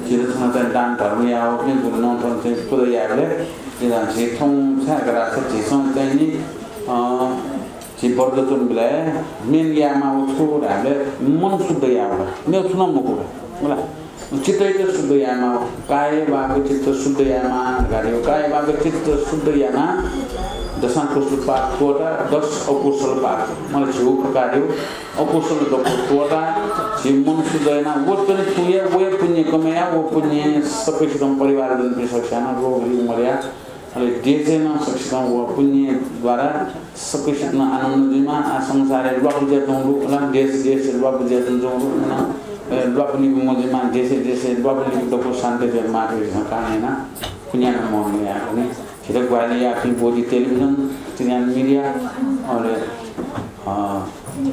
झीत थन चाहिँ दान धर्म याःबलय् गुरुनं थन चाहिँ पुजा याःबलय् झी थौं छाय् धाःसा झीसं चाहिँ नि, अँ, झी व्रत च्वनीबलय् main यायेमाःगु छु धाःबलय् मन शुद्ध यायेगु ला, मेगु छुं नं मखु ला, होला। चित्तयात शुद्ध यायेमाःगु, काय वाक चित्त शुद्ध यायेमाः धकाः धाःगु, काय वाक चित्त शुद्ध यानाः दशाकुशल पाप त्वःता, दश अकुशल पाप, मतलब झिगू प्रकारया अकुशल दक्व त्वःता, झी मनुष्य जन्म याना, व तनि पुण्य, व पुण्य कमय् याः, व पुण्यं सकसितं परिवारजनपिं सकसियां रोग रि मदया, अले देशय् नं सकसितं व पुण्यद्वारा सकसितं आनन्द जुइमा। आ संसारय् ल्वापु जुयाच्वंगु दु, अला देश देशय् ल्वापु जुयाच्वंगु दु, अन, अ, ल्वापु लिपा मजुइमा, देशय् देशय् ल्वापु लिपा दक्व शान्ति जुइमा, मातृ कामना याना, पुण्यं नं मनं याः खनी। झीत ग्वाहालि याःपिं बोधि टेलिभिजन, चिनियाँ मिडिया, अले, अ,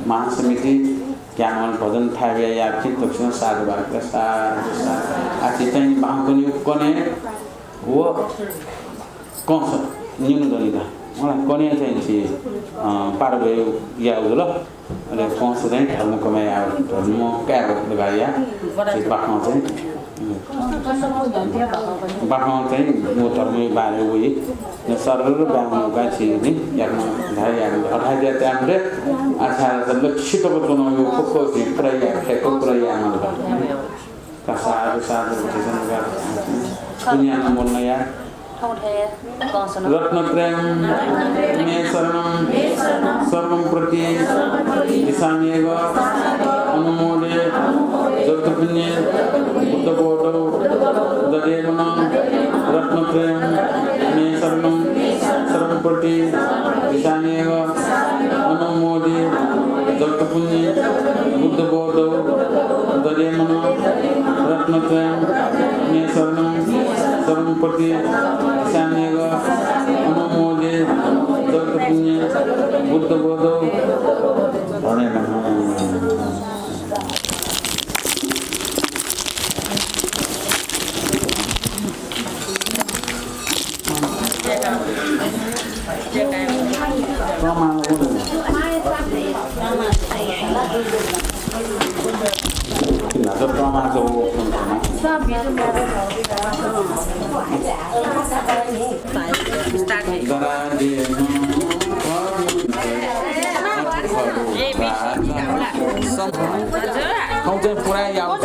महासमिति, ज्ञानवाणी भजन थाय् बिया याःपिं दक्वसिनं साधुवाद, साधु, साधु। आ झी चाहिँ बाखं कन्हय् कन्हय् व कंस निन्हु दनि का। वना कन्हय् चाहिँ झी, अ, पार गयो याःगु जुल। अले कंस चाहिँ धर्म कमय् याः, धर्म काय् धकाः याः। झी बाखं चाहिँ, बाखं चाहिँ व धर्मया बारे वइ। न सरर ब्याहां का झी नि याकनं धाइ याकनं अथाय् त्या त्यामरे आछार लक्षित बचन यो फुक्क झी पुरा या, फुक्क पुरा यायेमाल का। का साधु, साधु, झीसं का पुण्यं नं मनं याः। रत्नत्रयं मे शरणं सर्वं प्रतिदिशाम्यघम्। अनुमोदे जगत्पुण्ये बुद्धबोधौ दधे मनः। रत्नत्रयं मे शरणं सर्वं प्रतिदिशाम्यघम्। अनुमोदे जगत्पुण्ये बुद्धबोधौ दधे मनः। रत्नत्रयं मे शरणं सर्वं प्रतिदिशाम्यघम्। अनुमोदे जगत्पुण्ये बुद्धबोधौ दधे मनः। थौं चाहिँ पुरा याउ।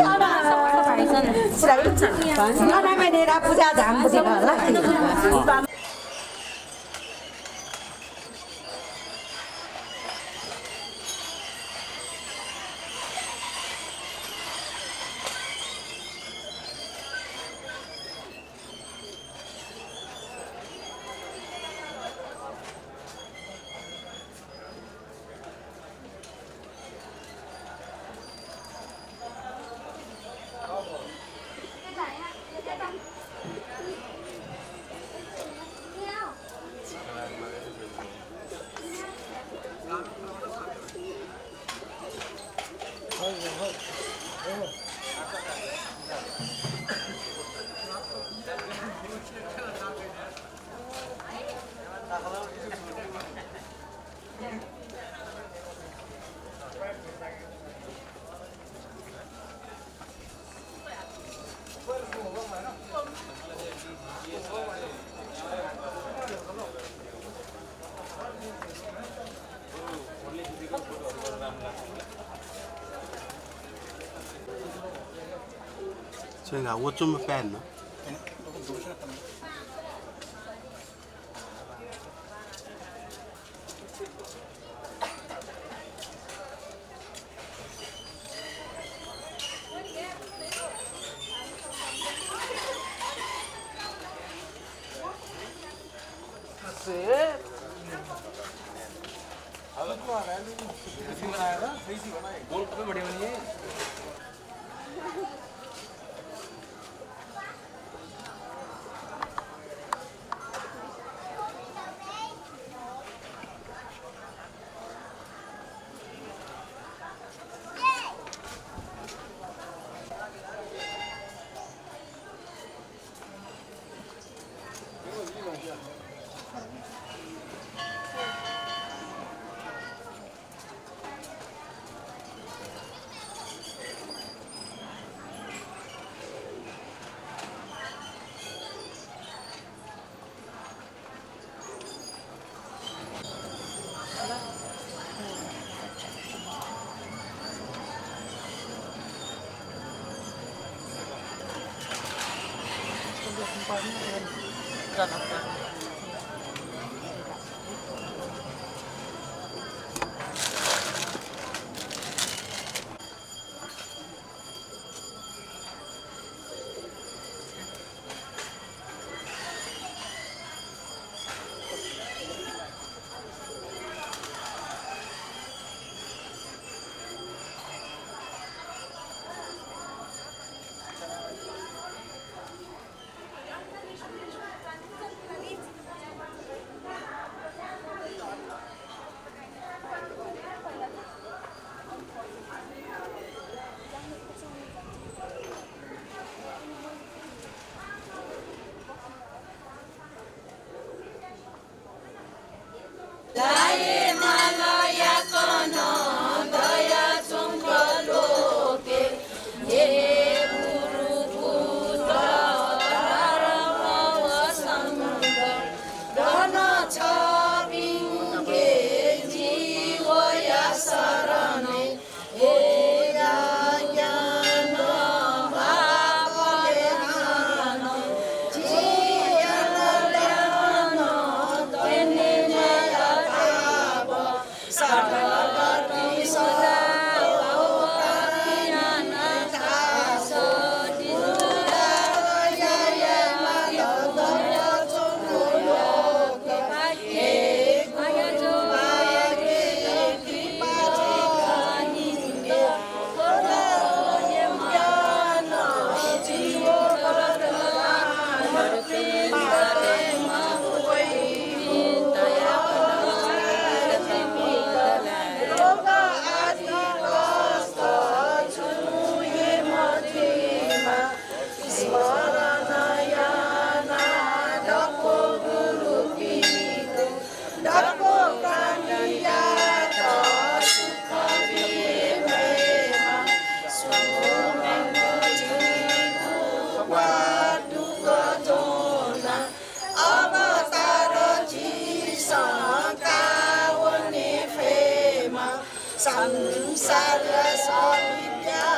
संसारया सविद्या,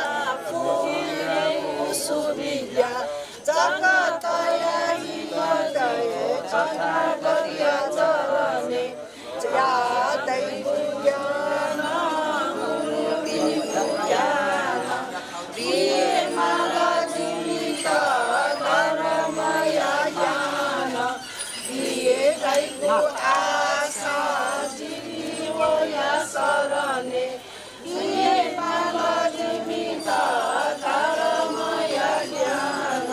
पूर्णगु सुविद्या, जगतया हितया तथागतया चरणय् ज्यातय् बुद्ध्यानं गुरुपिं बुद्ध्यानं बियेमाल जिमित धर्मया ज्ञान। बिये धइगु आशा जिमि वया शरणय्। बियेमाल जिमित धर्मया ज्ञान।